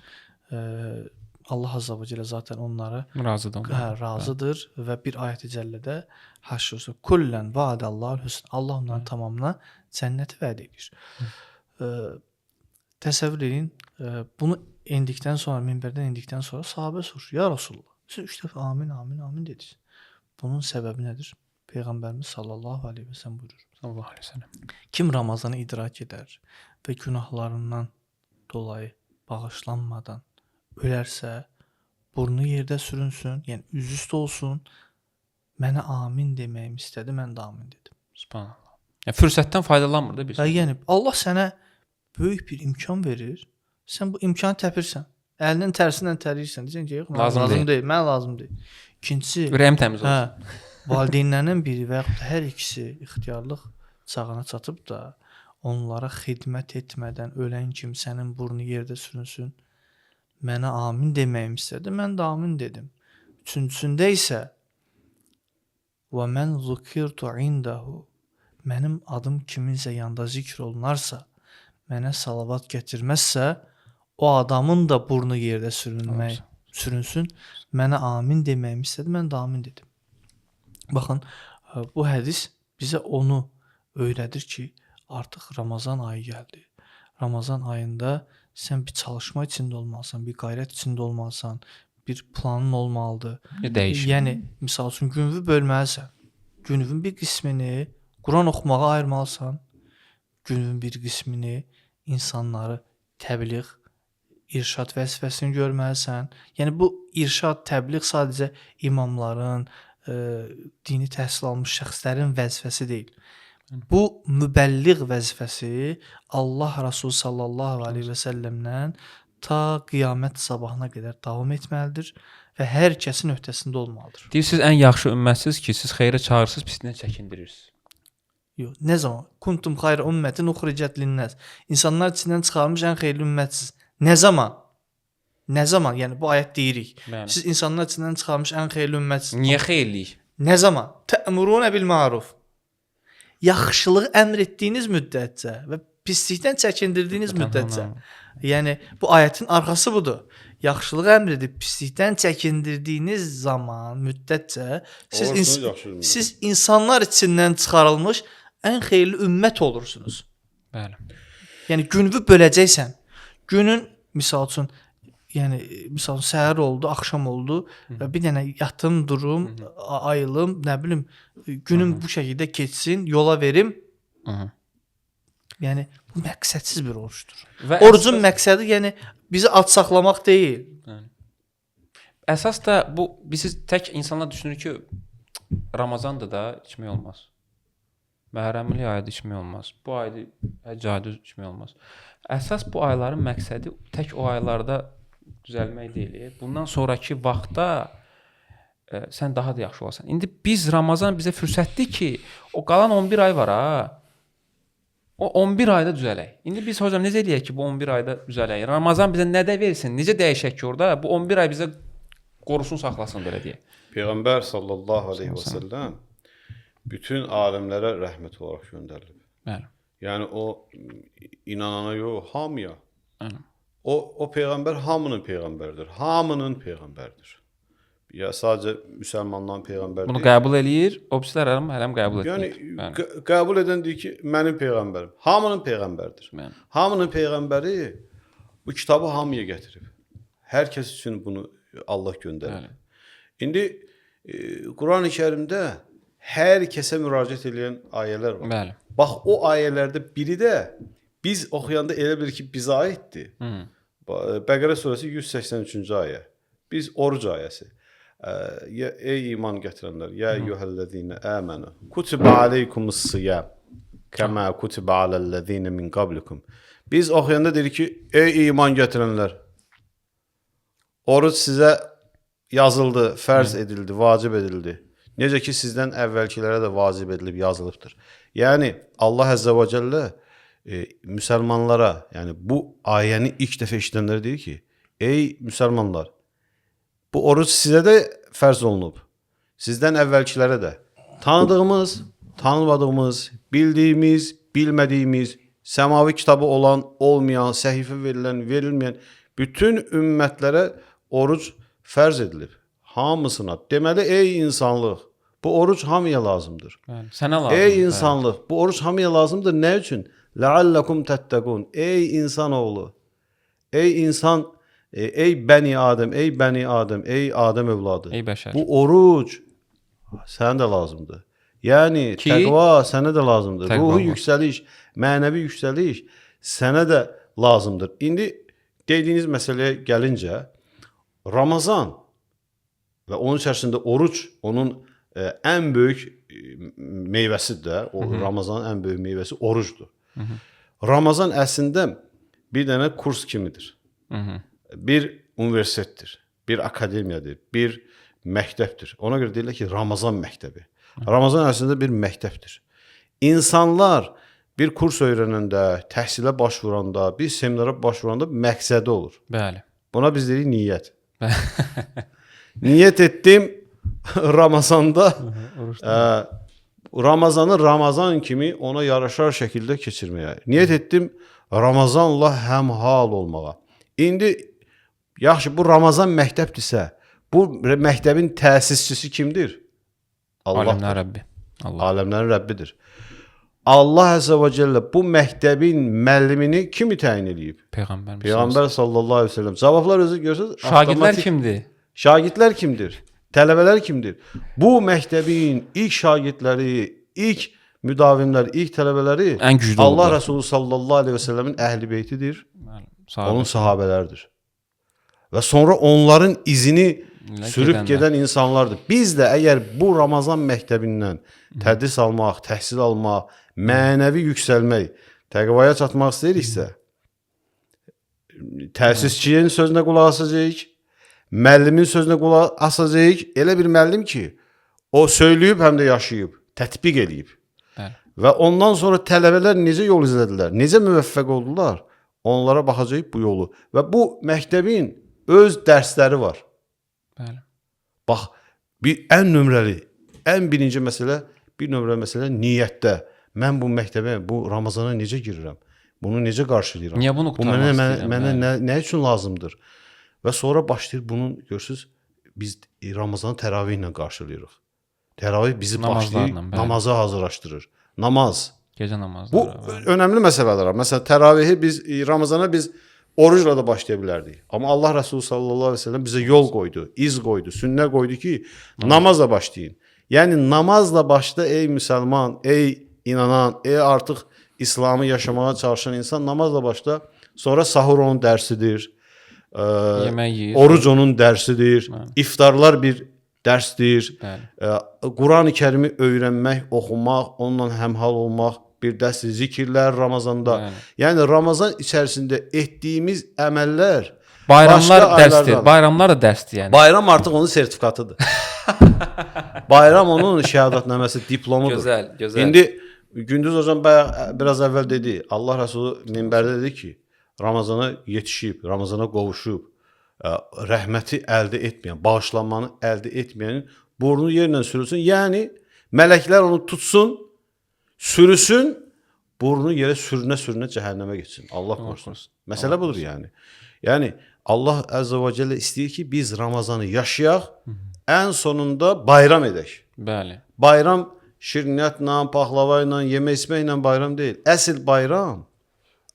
Allah Azza və Cəllə zaten onlara razıdır. Hə, razıdır və bir ayət-i cəllədə haşr kullən vaadallahu husn. Allah onların tamamına cənnəti vəd edir. Təsəvvür edin, bunu endikdən sonra, minbərdən endikdən sonra sahabə soruşur: "Ya Rasulullah, siz 3 dəfə amin, amin, amin dediniz. Bunun səbəbi nədir?" Peyğəmbərimiz sallallahu əleyhi və səlləm buyurur: Sallallahu əleyhi və səlləm. Kim Ramazanı idrak edər və günahlarından dolayı bağışlanmadan ölərsə, burnu yerdə sürünsün, yəni üzüstü olsun. Mənə amin deməyimi istədi, mən də amin dedim. Subhanallah. Yəni fürsətdən faydalanmır da bir. Və yəni Allah sənə böyük bir imkan verir. Sən bu imkanı təpirsən. Əlinin tərsindən tərəyirsən. Deyirsən ki, yox, mənə Lazım lazım deyil, mənə lazım deyil. İkincisi, Ürəyim təmiz olsun. hə, valideynlərinin biri və yaxud da hər ikisi ixtiyarlıq çağına çatıb da onlara xidmət etmədən ölən kimsənin burnu yerdə sürünsün. Mənə amin deməyimi istədi. Mən də amin dedim. Üçüncüsündə isə və mən zukirtu indahu, mənim adım kiminsə yanında zikr olunarsa, mənə salavat gətirməzsə, o adamın da burnu yerdə sürünsün. Mənə amin deməyimi istədi. Mən də amin dedim. Baxın, bu hədis bizə onu öyrədir ki, artıq Ramazan ayı gəldi. Ramazan ayında sən bir çalışma içində olmalısan, bir qayrət içində olmalısan, bir planın olmalıdır. Dəyişim. Yəni, misal üçün gününü bölməlisən. Gününün bir qismini Quran oxumağa ayırmalısan. Günün bir qismini insanları təbliğ, irşad vəzifəsini görməlisən. Yəni bu irşad, təbliğ sadəcə imamların, dini təhsil almış şəxslərin vəzifəsi deyil. Bu mübəlliğ vəzifəsi Allah Rasul sallallahu əleyhi və səlləmdən ta qiyamət sabahına qədər davam etməlidir və hər kəsin öhdəsində olmalıdır. Deyirsiniz ən yaxşı ümmətsiz ki, siz xeyrə çağırırsınız, pislikdən çəkindirirsiniz. Yox, nə zaman? Kuntum xayra ümmətin uxricət linnas. İnsanlar içindən çıxarılmış ən xeyirli ümmətsiz. Nə zaman? Nə zaman? Yəni bu ayət deyirik. Bəli. Siz insanlar içindən çıxarılmış ən xeyirli ümmətsiz. Niyə xeyirliyik? Nə zaman? Tə'muruna bil ma'ruf. Yaxşılığı əmr etdiyiniz müddətcə və pislikdən çəkindirdiyiniz müddətcə. Yəni bu ayətin arxası budur. Yaxşılığı əmr edib pislikdən çəkindirdiyiniz zaman müddətcə siz Olursunuz yaxşı ümmət. siz insanlar içindən çıxarılmış ən xeyirli ümmət olursunuz. Bəli. Yəni gününü böləcəksən. Günün misal üçün, yəni misal üçün səhər oldu, axşam oldu və bir dənə yatım, durum, ayılım, nə bilim, günüm bu şəkildə keçsin, yola verim. Hı. Yəni bu məqsədsiz bir orucdur. Və Orucun məqsədi yəni bizi ac saxlamaq deyil. Əsas da bu biz tək insanlar düşünür ki, Ramazandır da içmək olmaz. Məhərrəmlik ayıdır, içmək olmaz. Bu aydır, həcc ayıdır, içmək olmaz. Əsas bu ayların məqsədi tək o aylarda düzəlmək deyil. Bundan sonrakı vaxtda sən daha da yaxşı olasan. İndi biz Ramazan bizə fürsətdir ki, o qalan 11 ay var ha. O 11 ayda düzələk. İndi biz hocam necə eləyək ki, bu 11 ayda düzələk? Ramazan bizə nə də versin? Necə dəyişək ki orada? Bu 11 ay bizə qorusun, saxlasın belə deyək. Peyğəmbər sallallahu aleyhi və səlləm bütün aləmlərə rəhmət olaraq göndərilib. Bəli. Yəni o inanana yox, hamıya. Bəli. O peyğəmbər hamının peyğəmbəridir. Hamının peyğəmbəridir. Ya sadəcə müsəlmanların peyğəmbəri Bunu deyil. qəbul eləyir, o birisilər hələm qəbul Yəni etmir. Bəli. qəbul edən deyir ki, mənim peyğəmbərim. Hamının peyğəmbəridir. Bəli. Hamının peyğəmbəri bu kitabı hamıya gətirib. Hər kəs üçün bunu Allah göndərib. Bəli. İndi Quran-ı Kərimdə hər kəsə müraciət edən ayələr var. Bəli. Bax o ayələrdə biri də biz oxuyanda elə bilir ki, bizə aiddir. Hı. Bəqərə surəsi 183-cü ayə. Biz oruc ayəsi. Ey iman gətirənlər, ya eyyuhellezine amenu. Kutiba aleykumus-siyam kema kutiba alellezine min qablikum. Biz oxuyanda deyirik ki, ey iman gətirənlər, oruc sizə yazıldı, fərz edildi, vacib edildi. Necə ki sizdən əvvəlkilərə də vacib edilib yazılıbdır. Yəni Allah əzzə və cəllə müsəlmanlara, yəni bu ayəni ilk dəfə eşidənlərə deyir ki, ey müsəlmanlar, bu oruc sizə də fərz olunub. Sizdən əvvəlkilərə də. Tanıdığımız, tanımadığımız, bildiyimiz, bilmədiyimiz, səmavi kitabı olan, olmayan, səhifə verilən, verilməyən bütün ümmətlərə oruc fərz edilib. Hamısına. Deməli, ey insanlıq, bu oruc hamıya lazımdır. Bəli. Sənə lazımdır. Ey insanlıq, bu oruc hamıya lazımdır. Nə üçün? La'allakum təttəqun. Ey insanoğlu, ey insan, ey bəni Adəm, ey bəni Adəm, ey Adəm övladı. Ey bəşər. Bu oruc sənə də lazımdır. Yəni Ki- təqva sənə də lazımdır. Təqva Ruhi var. yüksəliş, mənəvi yüksəliş sənə də lazımdır. İndi dediyiniz məsələyə gəlincə, Ramazan və onun içərisində oruc onun ən böyük meyvəsidir də. O Ramazanın ən böyük meyvəsi orucdur. Ramazan əslində bir dənə kurs kimidir. Bir universitetdir, bir akademiyadır, bir məktəbdir. Ona görə deyirlər ki, Ramazan məktəbi. Ramazan əslində bir məktəbdir. İnsanlar bir kurs öyrənəndə, təhsilə başvuranda, bir seminara başvuranda məqsədi olur. Bəli. Buna biz deyirik niyyət. Niyyət etdim Ramazanda Ramazanı Ramazan kimi ona yaraşar şəkildə keçirməyə. Niyyət etdim Ramazanla həmhal olmağa. İndi yaxşı, bu Ramazan məktəbdirsə, bu məktəbin təsisçisi kimdir? Allahdır. Aləmlərin Rəbbi. Allah. Aləmlərin Rəbbidir. Allah Əzzə və Cəllə bu məktəbin müəllimini kimi təyin eləyib? Peyğəmbərimiz. Peyğəmbər sallallahu əleyhi və səlləm. Cavablar özü görürsüz. Şagirdlər kimdir? Şagirdlər kimdir? Tələbələr kimdir? Bu məktəbin ilk şagirdləri, ilk müdavimlər, ilk tələbələri Ən güclü Allah olublar. Rəsulu sallallahu əleyhi və səlləmin əhli beytidir. Bəli. Sahabə. Onun sahabelərdir. Və sonra onların izini Ilə sürüb gedənlər. gedən insanlardır. Biz də əgər bu Ramazan məktəbindən tədris almaq, təhsil almaq, mənəvi yüksəlmək, təqvaya çatmaq istəyiriksə, təsisçinin sözünə qulaq asacağıq, müəllimin sözünə qulaq asacağıq. Elə bir müəllim ki, o söyləyib, həm də yaşayıb, tətbiq eləyib. Bəli. Və ondan sonra tələbələr necə yol izlədilər, necə müvəffəq oldular, onlara baxacağıq bu yolu. Və bu məktəbin öz dərsləri var. Bəli. Bax, bir ən nömrəli, ən birinci məsələ, bir nömrəli məsələ niyyətdə. Mən bu məktəbə, bu Ramazana necə girirəm? Bunu necə qarşılayıram? Niyə bunu Bu qurtarmaq mənə mənə, istəyirəm? mənə Bəli. nə üçün lazımdır? Və sonra başlayır bunun görürsüz, biz Ramazanı təravih ilə qarşılayırıq. Təravih bizi Namazlarla, başlayır, bəli. namaza hazırlaşdırır. Namaz. Gecə namazları. Bu bəli. önəmli məsələdir. Məsələn, təravihi biz Ramazana biz orucla da başlaya bilərdik. Amma Allah Rəsulu sallallahu əleyhi və səlləm bizə yol qoydu, iz qoydu, sünnə qoydu ki, namazla başlayın. Yəni namazla başla ey müsəlman, ey inanan, ey artıq İslamı yaşamağa çalışan insan namazla başla. Sonra sahur onun dərsidir. Yemək yeyir. Oruc onun dərsidir. İftarlar bir dərsdir. Bəli. Quran-ı Kərimi öyrənmək, oxumaq, onunla həmhal olmaq bir dərsdir. Zikirlər Ramazanda. Bəli. Yəni Ramazan içərisində etdiyimiz əməllər Bayramlar başqa dərsdir. aylardan- Bayramlar da dərsdir yəni. Bayram artıq onun sertifikatıdır. Bayram onun şəhadətnaməsi, diplomudur. Gözəl, gözəl. İndi Gündüz hocam bayaq biraz əvvəl dedi, Allah Rəsulu minbərdə dedi ki, Ramazana yetişib, Ramazana qovuşub, rəhməti əldə etməyən, bağışlanmanı əldə etməyənin burnu yerlə sürülsün. Yəni mələklər onu tutsun, sürüsün, burnu yerə sürünə-sürünə cəhənnəmə getsin. Allah qorusun. Məsələ budur yəni. Yəni Allah Əzzə və Cəllə istəyir ki, biz Ramazanı yaşayaq, ən sonunda bayram edək. Bəli. Bayram şirniyyatla, paxlava ilə, yemək içməklə bayram deyil. Əsl bayram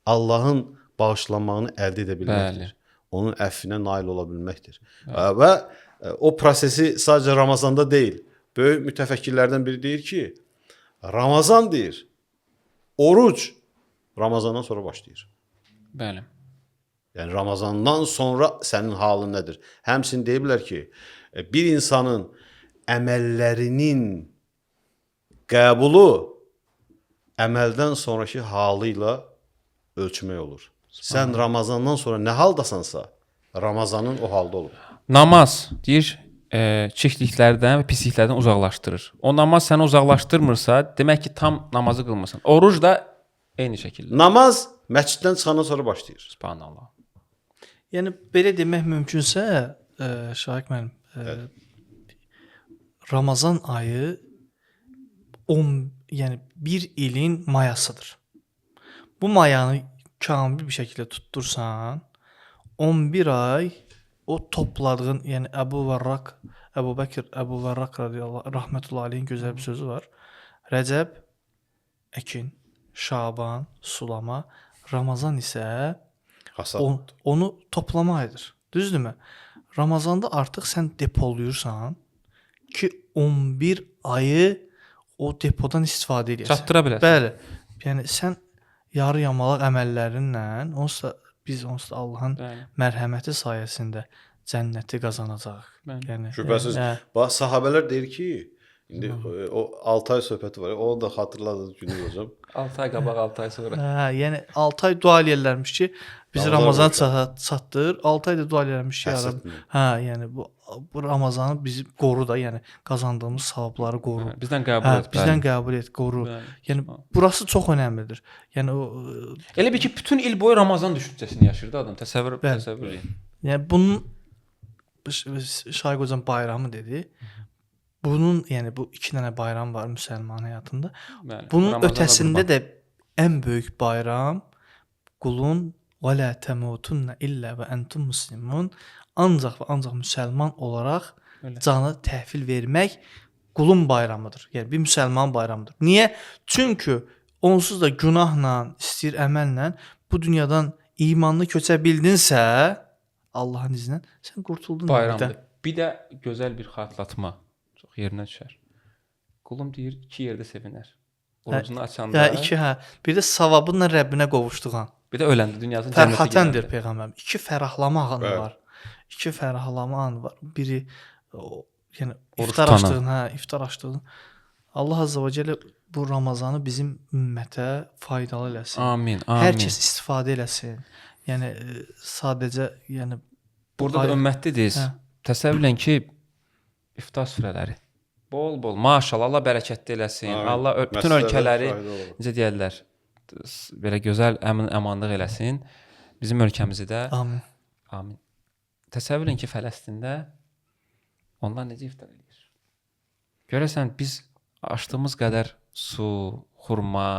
Allahın bağışlanmağını əldə edə bilməkdir. Bəli. Onun əffinə nail ola bilməkdir. Və o prosesi sadəcə Ramazanda deyil. Böyük mütəfəkkirlərdən biri deyir ki, Ramazan deyir, oruc Ramazandan sonra başlayır. Bəli. Yəni Ramazandan sonra sənin halın nədir? Həmçinin deyiblər ki, bir insanın əməllərinin qəbulu əməldən sonrakı halı ilə ölçmək olur. Sən Ramazandan sonra nə haldasansa, Ramazanın o halda olur. Namaz deyir, çirkliklərdən və pisliklərdən uzaqlaşdırır. O namaz səni uzaqlaşdırmırsa, demək ki, tam namazı qılmırsan. Oruc da eyni şəkildə. Namaz məsciddən çıxandan sonra başlayır. Subhanallah. Yəni belə demək mümkünsə, Şahik müəllim, Ramazan ayı 10, yəni bir ilin mayasıdır. Bu mayanı kamil bir şəkildə tuttursan, 11 ay o topladığın, yəni Əbu Varraq, Əbu Bəkir, Əbu Varraq radiyallahu rahmetullahi aleyhin gözəl bir sözü var. Rəcəb əkin, Şaban sulama, Ramazan isə Hasad. Onu toplama ayıdır. Düzdürmü? Ramazanda artıq sən depolayırsan ki 11 ayı o depodan istifadə eləyəsən. Çatdıra bilərsən. Bəli. Yəni sən yarı yamalaq əməllərinlə onsuz da biz onsuz da Allahın Bəli. mərhəməti sayəsində cənnəti qazanacağıq. Bəli. Yəni Şübhəsiz. hə, Bax sahabelər deyir ki, İndi o 6 ay söhbəti var. Onu da xatırladınız Gündüz hocam. 6 ay qabaq, 6 ay sonra. Hə, yəni 6 ay dua eləyərlərmiş ki, bizi Ramazana çatdır. 6 ay da dua eləyərmiş ki, ya Rəbb. Hə, yəni bu Ramazanı bizi qoru da, yəni qazandığımız savabları qoru. Hə, bizdən qəbul et. Bizdən qəbul et, qoru. Bəli. Yəni burası çox önəmlidir. Yəni o elə bir ki, bütün il boyu Ramazan düşüncəsini yaşayırdı adam. Təsəvvür eləyin. Yəni bunun Şaiq hocam bayramı dedi. Bunun, yəni bu 2 dənə bayram var müsəlman həyatında. Bəli, bunun Ramazan ötəsində də ən böyük bayram qulun və la təmutunna illə və entum muslimun, ancaq və ancaq müsəlman olaraq öyle canı təhvil vermək qulun bayramıdır. Yəni bir müsəlman bayramıdır. Niyə? Çünki onsuz da günahla, istəyir əməllə bu dünyadan imanlı köçə bildinsə, Allahın izni ilə sən qurtuldun. Bayramdır. Bir də gözəl bir xatırlatma. Çox yerinə düşər. Qulum deyir, 2 yerdə sevinər. Orucunu açanda. Hə, 2 hə. Bir də savabınla Rəbbinə qovuşduğun. Bir də öləndə dünyasının cənnətə girəndə. Fərhatəndir peyğəmbərim. 2 fərahlama anı var. 2 fərahlama anı var. Biri o, yəni iftar açdığın, hə, iftar açdığın. Allah azza və cəllə bu Ramazanı bizim ümmətə faydalı eləsin. Amin, amin. Hər kəs istifadə eləsin. Yəni sadəcə, yəni burada da ümmətlidir. Hə. Təsəvvür eləyin ki, iftar süfrələri bol-bol, maşallah, Allah bərəkətli eləsin. Amin. Allah bütün ölkələri necə deyirlər, belə gözəl əmin-əmanlıq eləsin. Bizim ölkəmizi də. Amin. Amin. Təsəvvür eləyin ki, Fələstində onlar necə iftar eləyir? Görəsən biz açdığımız qədər su, xurma,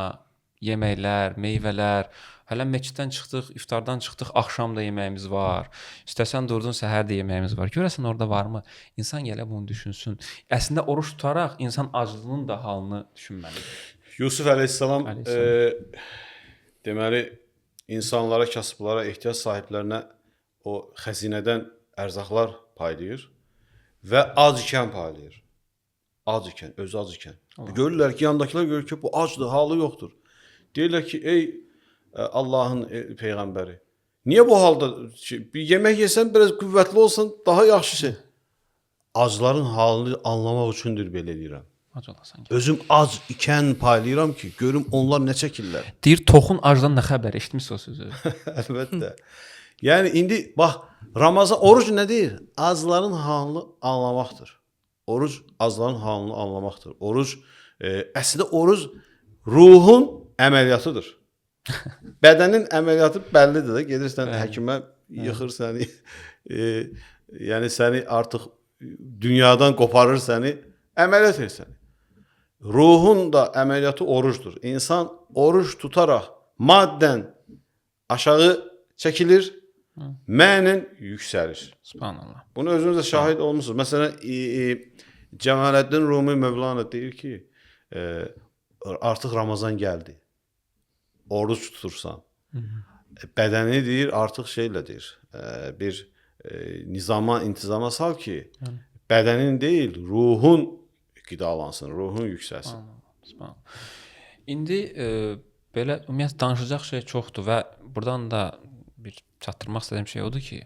yeməklər, meyvələr, hələ məsciddən çıxdıq, iftardan çıxdıq, axşam da yeməyimiz var. İstəsən durdun, səhər də yeməyimiz var. Görəsən orada varmı? İnsan gələ bunu düşünsün. Əslində oruç tutaraq insan aclığının da halını düşünməlidir. Yusuf əleyhissalam deməli insanlara, kasıblara, ehtiyac sahiblərinə o xəzinədən ərzaqlar paylayır və ac ikən paylayır. Ac ikən, özü ac ikən. Görürlər ki, yandakılar görür ki, bu acdır, halı yoxdur. Deyirlər ki, ey Allahın peyğəmbəri, niyə bu halda bir yemək yesən, biraz qüvvətli olsan, daha yaxşı şey. Acların halını anlamaq üçündür belə eləyirəm. Ac olasan. Özüm ac ikən paylayıram ki, görüm onlar nə çəkirlər. Deyir, toxun acdan nə xəbər? Eşitmişsiniz o sözü? Əlbəttə. Yəni indi bax, Ramazan oruc nə deyir? Acların halını anlamaqdır. Oruc acların halını anlamaqdır. Oruc əslində oruc ruhun əməliyyatıdır. Bədənin əməliyyatı bəllidir də. Gedirsən həkimə, yıxır səni. Yəni səni artıq dünyadan qoparır səni, əməliyyat edir səni. Ruhun da əməliyyatı orucdur. İnsan oruc tutaraq maddən aşağı çəkilir, mənən yüksəlir. Subhanallah. Bunu özünüz də şahid olmusunuz. Məsələn, Cəmaləddin Rumi Mövlana deyir ki, artıq Ramazan gəldi. Oruc tutursan. Bədəni deyir, artıq şeylə deyir, bir nizama, intizama sal ki, bədənin deyil, ruhun qidalansın, ruhun yüksəlsin. Subhanallah. İndi belə ümumiyyətlə danışacaq şey çoxdur və buradan da bir çatdırmaq istədiyim şey odur ki,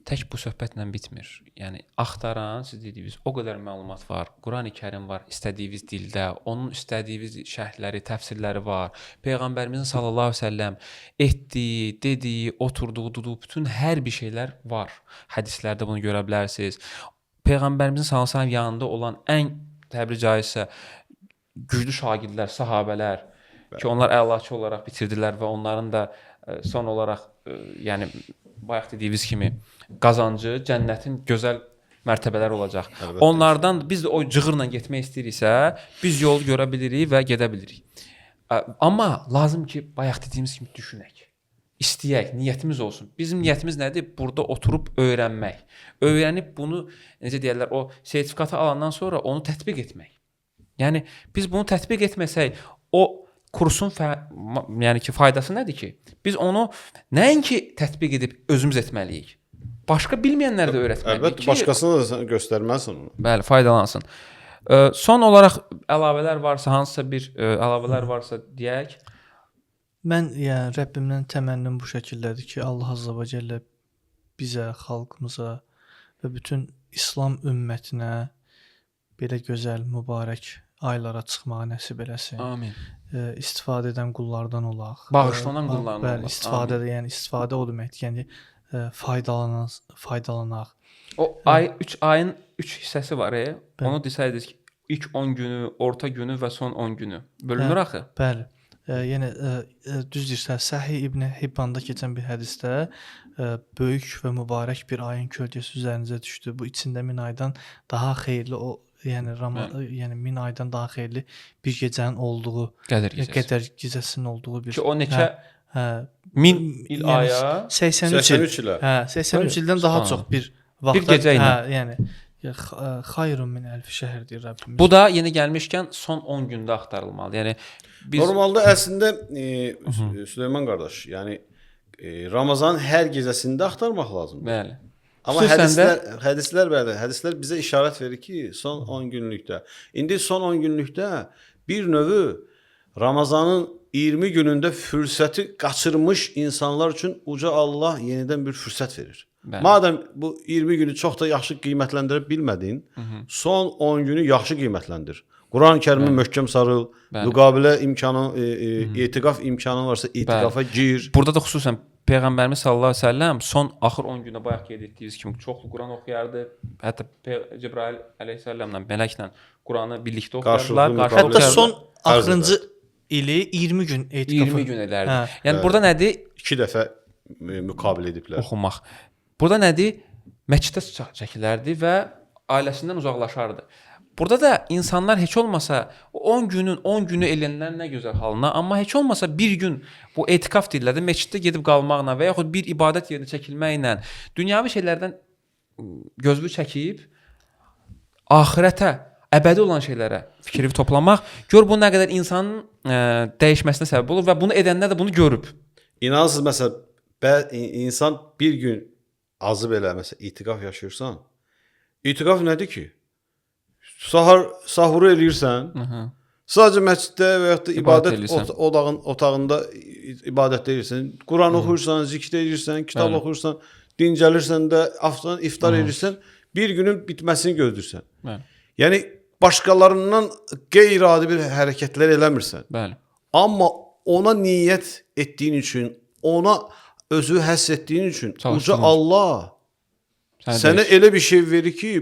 tək bu söhbətlə bitmir. Yəni axtaran, siz dediyiniz o qədər məlumat var. Qurani-Kərim var istədiyiniz dildə, onun istədiyiniz şərhləri, təfsirləri var. Peyğəmbərimizin sallallahu əleyhi və səlləm etdiyi, dediyi, oturduğu, durduğu bütün hər bir şeylər var. Hədislərdə bunu görə bilərsiniz. Peyğəmbərimizin sallallahu əleyhi və səlləm yanında olan ən təbir caizsə güclü şagirdlər, sahabələr ki, onlar əlaçı olaraq bitirdilər və onların da son olaraq yəni bayaq dediyimiz kimi qazancı cənnətin gözəl mərtəbələri olacaq. Əlbəttə. Onlardan biz də o cığırla getmək istəyiriksə, biz yolu görə bilirik və gedə bilirik. Amma lazım ki, bayaq dediyimiz kimi düşünək. İstəyək, niyyətimiz olsun. Bizim niyyətimiz nədir? Burada oturub öyrənmək. Öyrənib bunu, necə deyirlər, o sertifikatı alandan sonra onu tətbiq etmək. Yəni biz bunu tətbiq etməsək, o kursun yəni ki, faydası nədir ki? Biz onu nəinki tətbiq edib özümüz etməliyik. Başqa bilməyənlərə də öyrətməliyik. Əlbəttə, başqasına da sən göstərməlisən onu. Bəli, faydalansın. Son olaraq əlavələr varsa, hansısa bir əlavələr varsa deyək. Mən yəni Rəbbimdən təmənnim bu şəkildədir ki, Allah azza və cəllə bizə, xalqımıza və bütün İslam ümmətinə belə gözəl, mübarək aylara çıxmağı nəsib eləsin. Amin. İstifadə edən qullardan olaq. Bağışlanan qullardan bəli, olaq. İstifadə, yəni istifadə o deməkdir. Yəni faydalanaq. O ay 3 ayın 3 hissəsi var. Onu desəydiniz ki, ilk 10 günü, orta günü və son 10 günü bölünür axı. Bəli. Yəni düz deyirsən, Səhih İbn Hibbanda keçən bir hədisdə böyük və mübarək bir ayın kölgəsi üzərinizə düşdü. Bu içində 1000 aydan daha xeyirli o, yəni yəni 1000 aydan daha xeyirli bir gecənin olduğu, Qədər gecəsi. Qədər gecəsinin olduğu bir Ki o neçə min il yəni aya 83 il. 83 ilə. Hə, 83 ildən daha çox bir vaxtda. Bir gecə ilə. Hə, yəni xayrun min əlfi şəhr deyir Rəbbimiz. Bu da yeni gəlmişkən son 10 gündə axtarılmalı. Yəni biz normalda əslində Süleyman qardaş, yəni Ramazanın hər gecəsində axtarmaq lazımdır. Bəli. Amma xüsusən hədislər bəli, hədislər bizə işarət verir ki, son 10 günlükdə. İndi son 10 günlükdə bir növü Ramazanın 20 günündə fürsəti qaçırmış insanlar üçün uca Allah yenidən bir fürsət verir. Bəli. Madəm bu 20 günü çox da yaxşı qiymətləndirə bilmədin, son 10 günü yaxşı qiymətləndir. Quran-ı Kərimə möhkəm sarıl, Bəli. müqabilə imkanı, etiqaf imkanı varsa etiqafa gir. Burada da xüsusən Peyğəmbərimiz sallallahu əleyhi və səlləm son axır 10 gündə bayaq qeyd etdiyiniz kimi çoxlu Quran oxuyardı. Hətta Cəbrayil əleyhissalamla, mələklə Quranı birlikdə oxuyardılar. Qarşılıqlı Hətta son Ərz axırıncı ili 20 gün etiqafı. 20 gün edərdi. Hə. Yəni burada nədir? 2 dəfə müqabilə ediblər. Oxumaq. Burada nədir? Məsciddə çəkilərdi və ailəsindən uzaqlaşardı. Burada da insanlar heç olmasa 10 günün 10 günü elənlər nə gözəl halına, amma heç olmasa bir gün bu etiqaf deyirlər də, məsciddə gedib qalmaqla və yaxud bir ibadət yerinə çəkilməklə dünyavi şeylərdən gözünü çəkib axirətə, əbədi olan şeylərə fikri toplamaq, gör bu nə qədər insanın dəyişməsinə səbəb olur və bunu edənlər də bunu görüb. İnanırsınız, məsələn, insan bir gün azı belə, məsələn, etiqaf yaşayırsan. İtiqaf nədir ki? Sahuru eləyirsən. Sadəcə məsciddə və yaxud da ibadət otağında ibadət edirsən, Quran oxuyursan, zikr edirsən, kitab oxuyursan, dincəlirsən də, iftar edirsən, bir günün bitməsini gözləyirsən. Bəli. Yəni başqalarından qeyri-adi bir hərəkətlər eləmirsən. Bəli. Amma ona niyyət etdiyin üçün, ona özü həsr etdiyin üçün uca Allah sənə elə bir şey verir ki,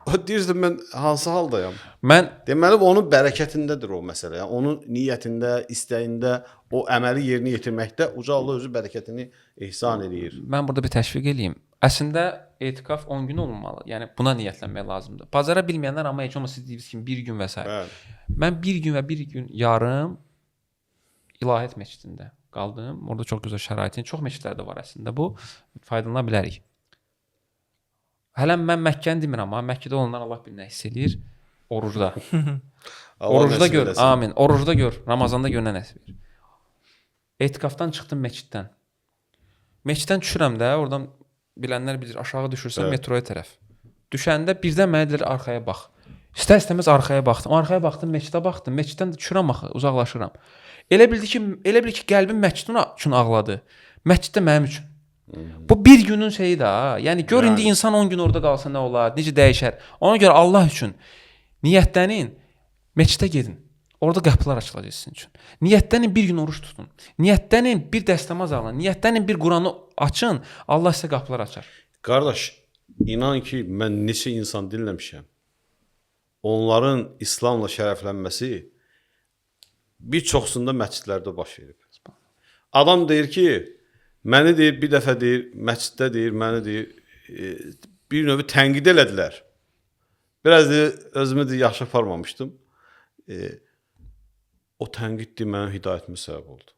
deyirsən mən hansı haldayam? Mən deməli onun bərəkətindədir o məsələ. Yəni onun niyyətində, istəyində, o əməli yerinə yetirməkdə uca Allah özü bərəkətini ehsan eləyir. Mən burada bir təşviq eləyim. Əslində etiqaf 10 gün olmalı. Yəni buna niyyətlənmək lazımdır. Bacara bilməyənlər amma heç olmasa siz deyirsiniz ki, bir gün və s. Bəli. Mən bir gün və bir gün yarım İlahiyyat məscidində qaldım. Orada çox gözəl şəraitin, çox məscidlərdə var əslində bu. Faydalana bilərik. Hələ mən Məkkəni demirəm, amma Məkkədə olanlar Allah bilir nə hiss eləyir orucda. Orucda gör, amin. Orucda gör, Ramazanda gör nə nəsib edir. Etiqafdan çıxdım məsciddən. Məsciddən düşürəm də, oradan bilənlər bilir, aşağı düşürsən metroya tərəf. Düşəndə birdən mənə deyir arxaya bax. İstər-istəməz arxaya baxdım. Arxaya baxdım, məscidə baxdım. Məsciddən də düşürəm axı, uzaqlaşıram. Elə bildi ki, elə bil ki, qəlbim məscidin üçün ağladı. Məscid də mənim üçün. Bu bir günün şeyi də, ha. Yəni gör indi insan 10 gün orada qalsa nə olar, necə dəyişər. Ona görə Allah üçün niyyətlənin, məscidə gedin. Orada qapılar açılacaq sizin üçün. Niyyətlənin bir gün oruç tutun. Niyyətlənin bir dəstəmaz alın. Niyyətlənin bir Quranı açın. Allah sizə qapılar açar. Qardaş, inan ki, mən neçə insan dinləmişəm. Onların İslamla şərəflənməsi bir çoxsunda məscidlərdə baş verib. Adam deyir ki, məni deyir, bir dəfə deyir, məsciddə deyir, məni deyir, bir növ tənqid elədilər. Biraz deyir, özümü deyir, yaxşı aparmamışdım. O tənqid deyir, mənim hidayətimə səbəb oldu.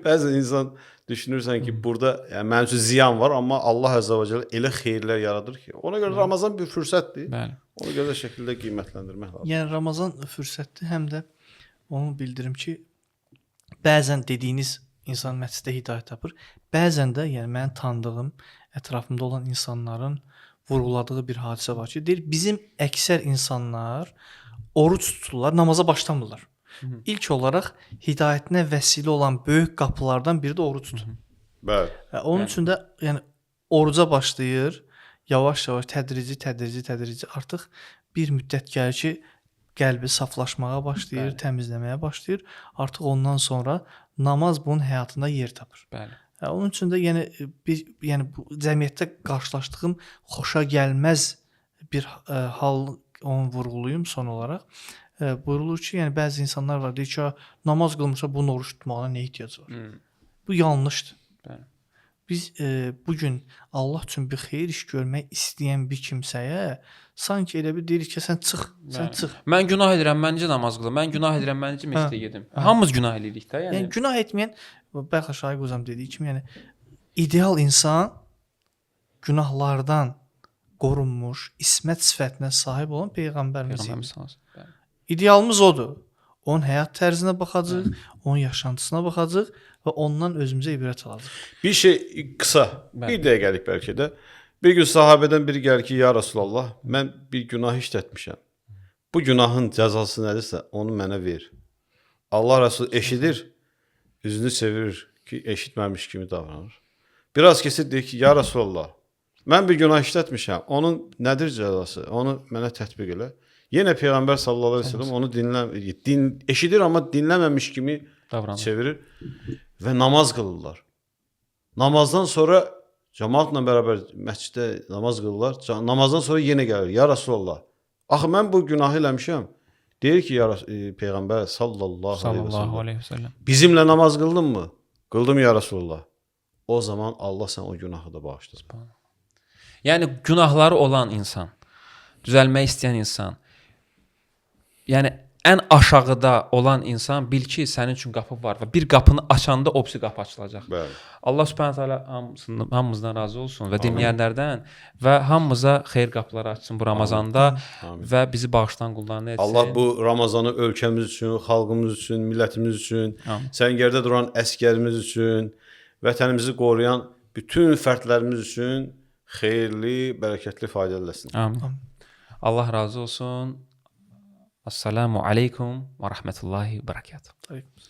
Bəzən insan düşünürsən ki, burada yəni, mənim üçün ziyan var, amma Allah Əzzə və Cəllə elə xeyirlər yaradır ki, ona görə Ramazan bir fürsətdir. Bəli. Onu gözəl şəkildə qiymətləndirmək lazımdır. Yəni Ramazan fürsətdir, həm də onu bildirim ki, bəzən dediyiniz insan məsciddə hidayət tapır. Bəzən də yəni mənim tanıdığım, ətrafımda olan insanların vurğuladığı bir hadisə var ki, deyir bizim əksər insanlar oruc tuturlar, namaza başlamırlar. İlk olaraq hidayətinə vəsilə olan böyük qapılardan biri də orucdur. Bəli. Onun üçün də yəni oruca başlayır, yavaş-yavaş tədrici artıq Bir müddət gəlir ki, qəlbi saflaşmağa başlayır, Bəli. təmizləməyə başlayır. Artıq ondan sonra namaz bunun həyatında yer tapır. Bəli. Onun üçün də yəni bir yəni bu cəmiyyətdə qarşılaşdığım xoşa gəlməz bir hal, onu vurğulayım son olaraq. Buyurulur ki, yəni bəzi insanlar var deyir ki, "Ha, namaz qılmırsa bunun oruç tutmağına nə ehtiyac var?" Bu yanlışdır. Bəli. Biz bu gün Allah üçün bir xeyir iş görmək istəyən bir kimsəyə sanki elə bir deyirik ki, sən çıx, sən Bəli. çıx. Mən günah edirəm, mən necə namaz qılıram? Mən günah edirəm, mən necə məscidə gedim? Hamımız günah eləyirik də, yəni. Yəni günah etməyən, bayaq Şaiq hocam dediyi kimi, yəni ideal insan günahlardan qorunmuş, ismət sifətinə sahib olan peyğəmbərimiz. Peyğəmbərimiz sallallahu əleyhi və səlləm. İdealımız odur. Onun həyat tərzinə baxacağıq, onun yaşantısına baxacağıq və ondan özümüzə ibrət alacağıq. Bir şey qısa, Bəli. bir dəqiqəlik bəlkə də. Bir gün sahabədən biri gəlir ki, ya Rəsulallah, mən bir günah işlətmişəm. Bu günahın cəzası nədirsə, onu mənə ver. Allah Rəsulü eşidir, üzünü çevirir ki, eşitməmiş kimi davranır. Biraz keçir deyir ki, ya Rəsulallah, mən bir günah işlətmişəm. Onun nədir cəzası? Onu mənə tətbiq elə. Yenə Peyğəmbər sallallahu əleyhi və səlləm onu eşidir amma dinləməmiş kimi Davranır. çevirir və namaz qılırlar. Namazdan sonra cəmaatla bərabər məsciddə namaz qılırlar. Namazdan sonra yenə gəlir. Ya Rəsulallah, axı mən bu günahı eləmişəm. Deyir ki, ya Peyğəmbər sallallahu əleyhi və Sallallahu səlləm. əleyhi və səlləm. Bizimlə namaz qıldınmı? Qıldım ya Rəsulallah. O zaman Allah sən o günahı da bağışlasın. Yəni günahları olan insan, düzəlmək istəyən insan, yəni ən aşağıda olan insan bil ki, sənin üçün qapı var və bir qapını açanda o birisi qapı açılacaq. Bəli. Allah Subhanahu taala hamımızdan razı olsun və dinləyənlərdən və hamımıza xeyir qapıları açsın bu Ramazanda Amin. və bizi bağışlayan qullarına etsin. Allah bu Ramazanı ölkəmiz üçün, xalqımız üçün, millətimiz üçün, Amin. səngərdə duran əskərimiz üçün, vətənimizi qoruyan bütün fərdlərimiz üçün xeyirli, bərəkətli, faydalı eləsin. Amin. Allah razı olsun. Assalamu aleykum və rəhmətullahi və bərəkatuhu. Aleyküm.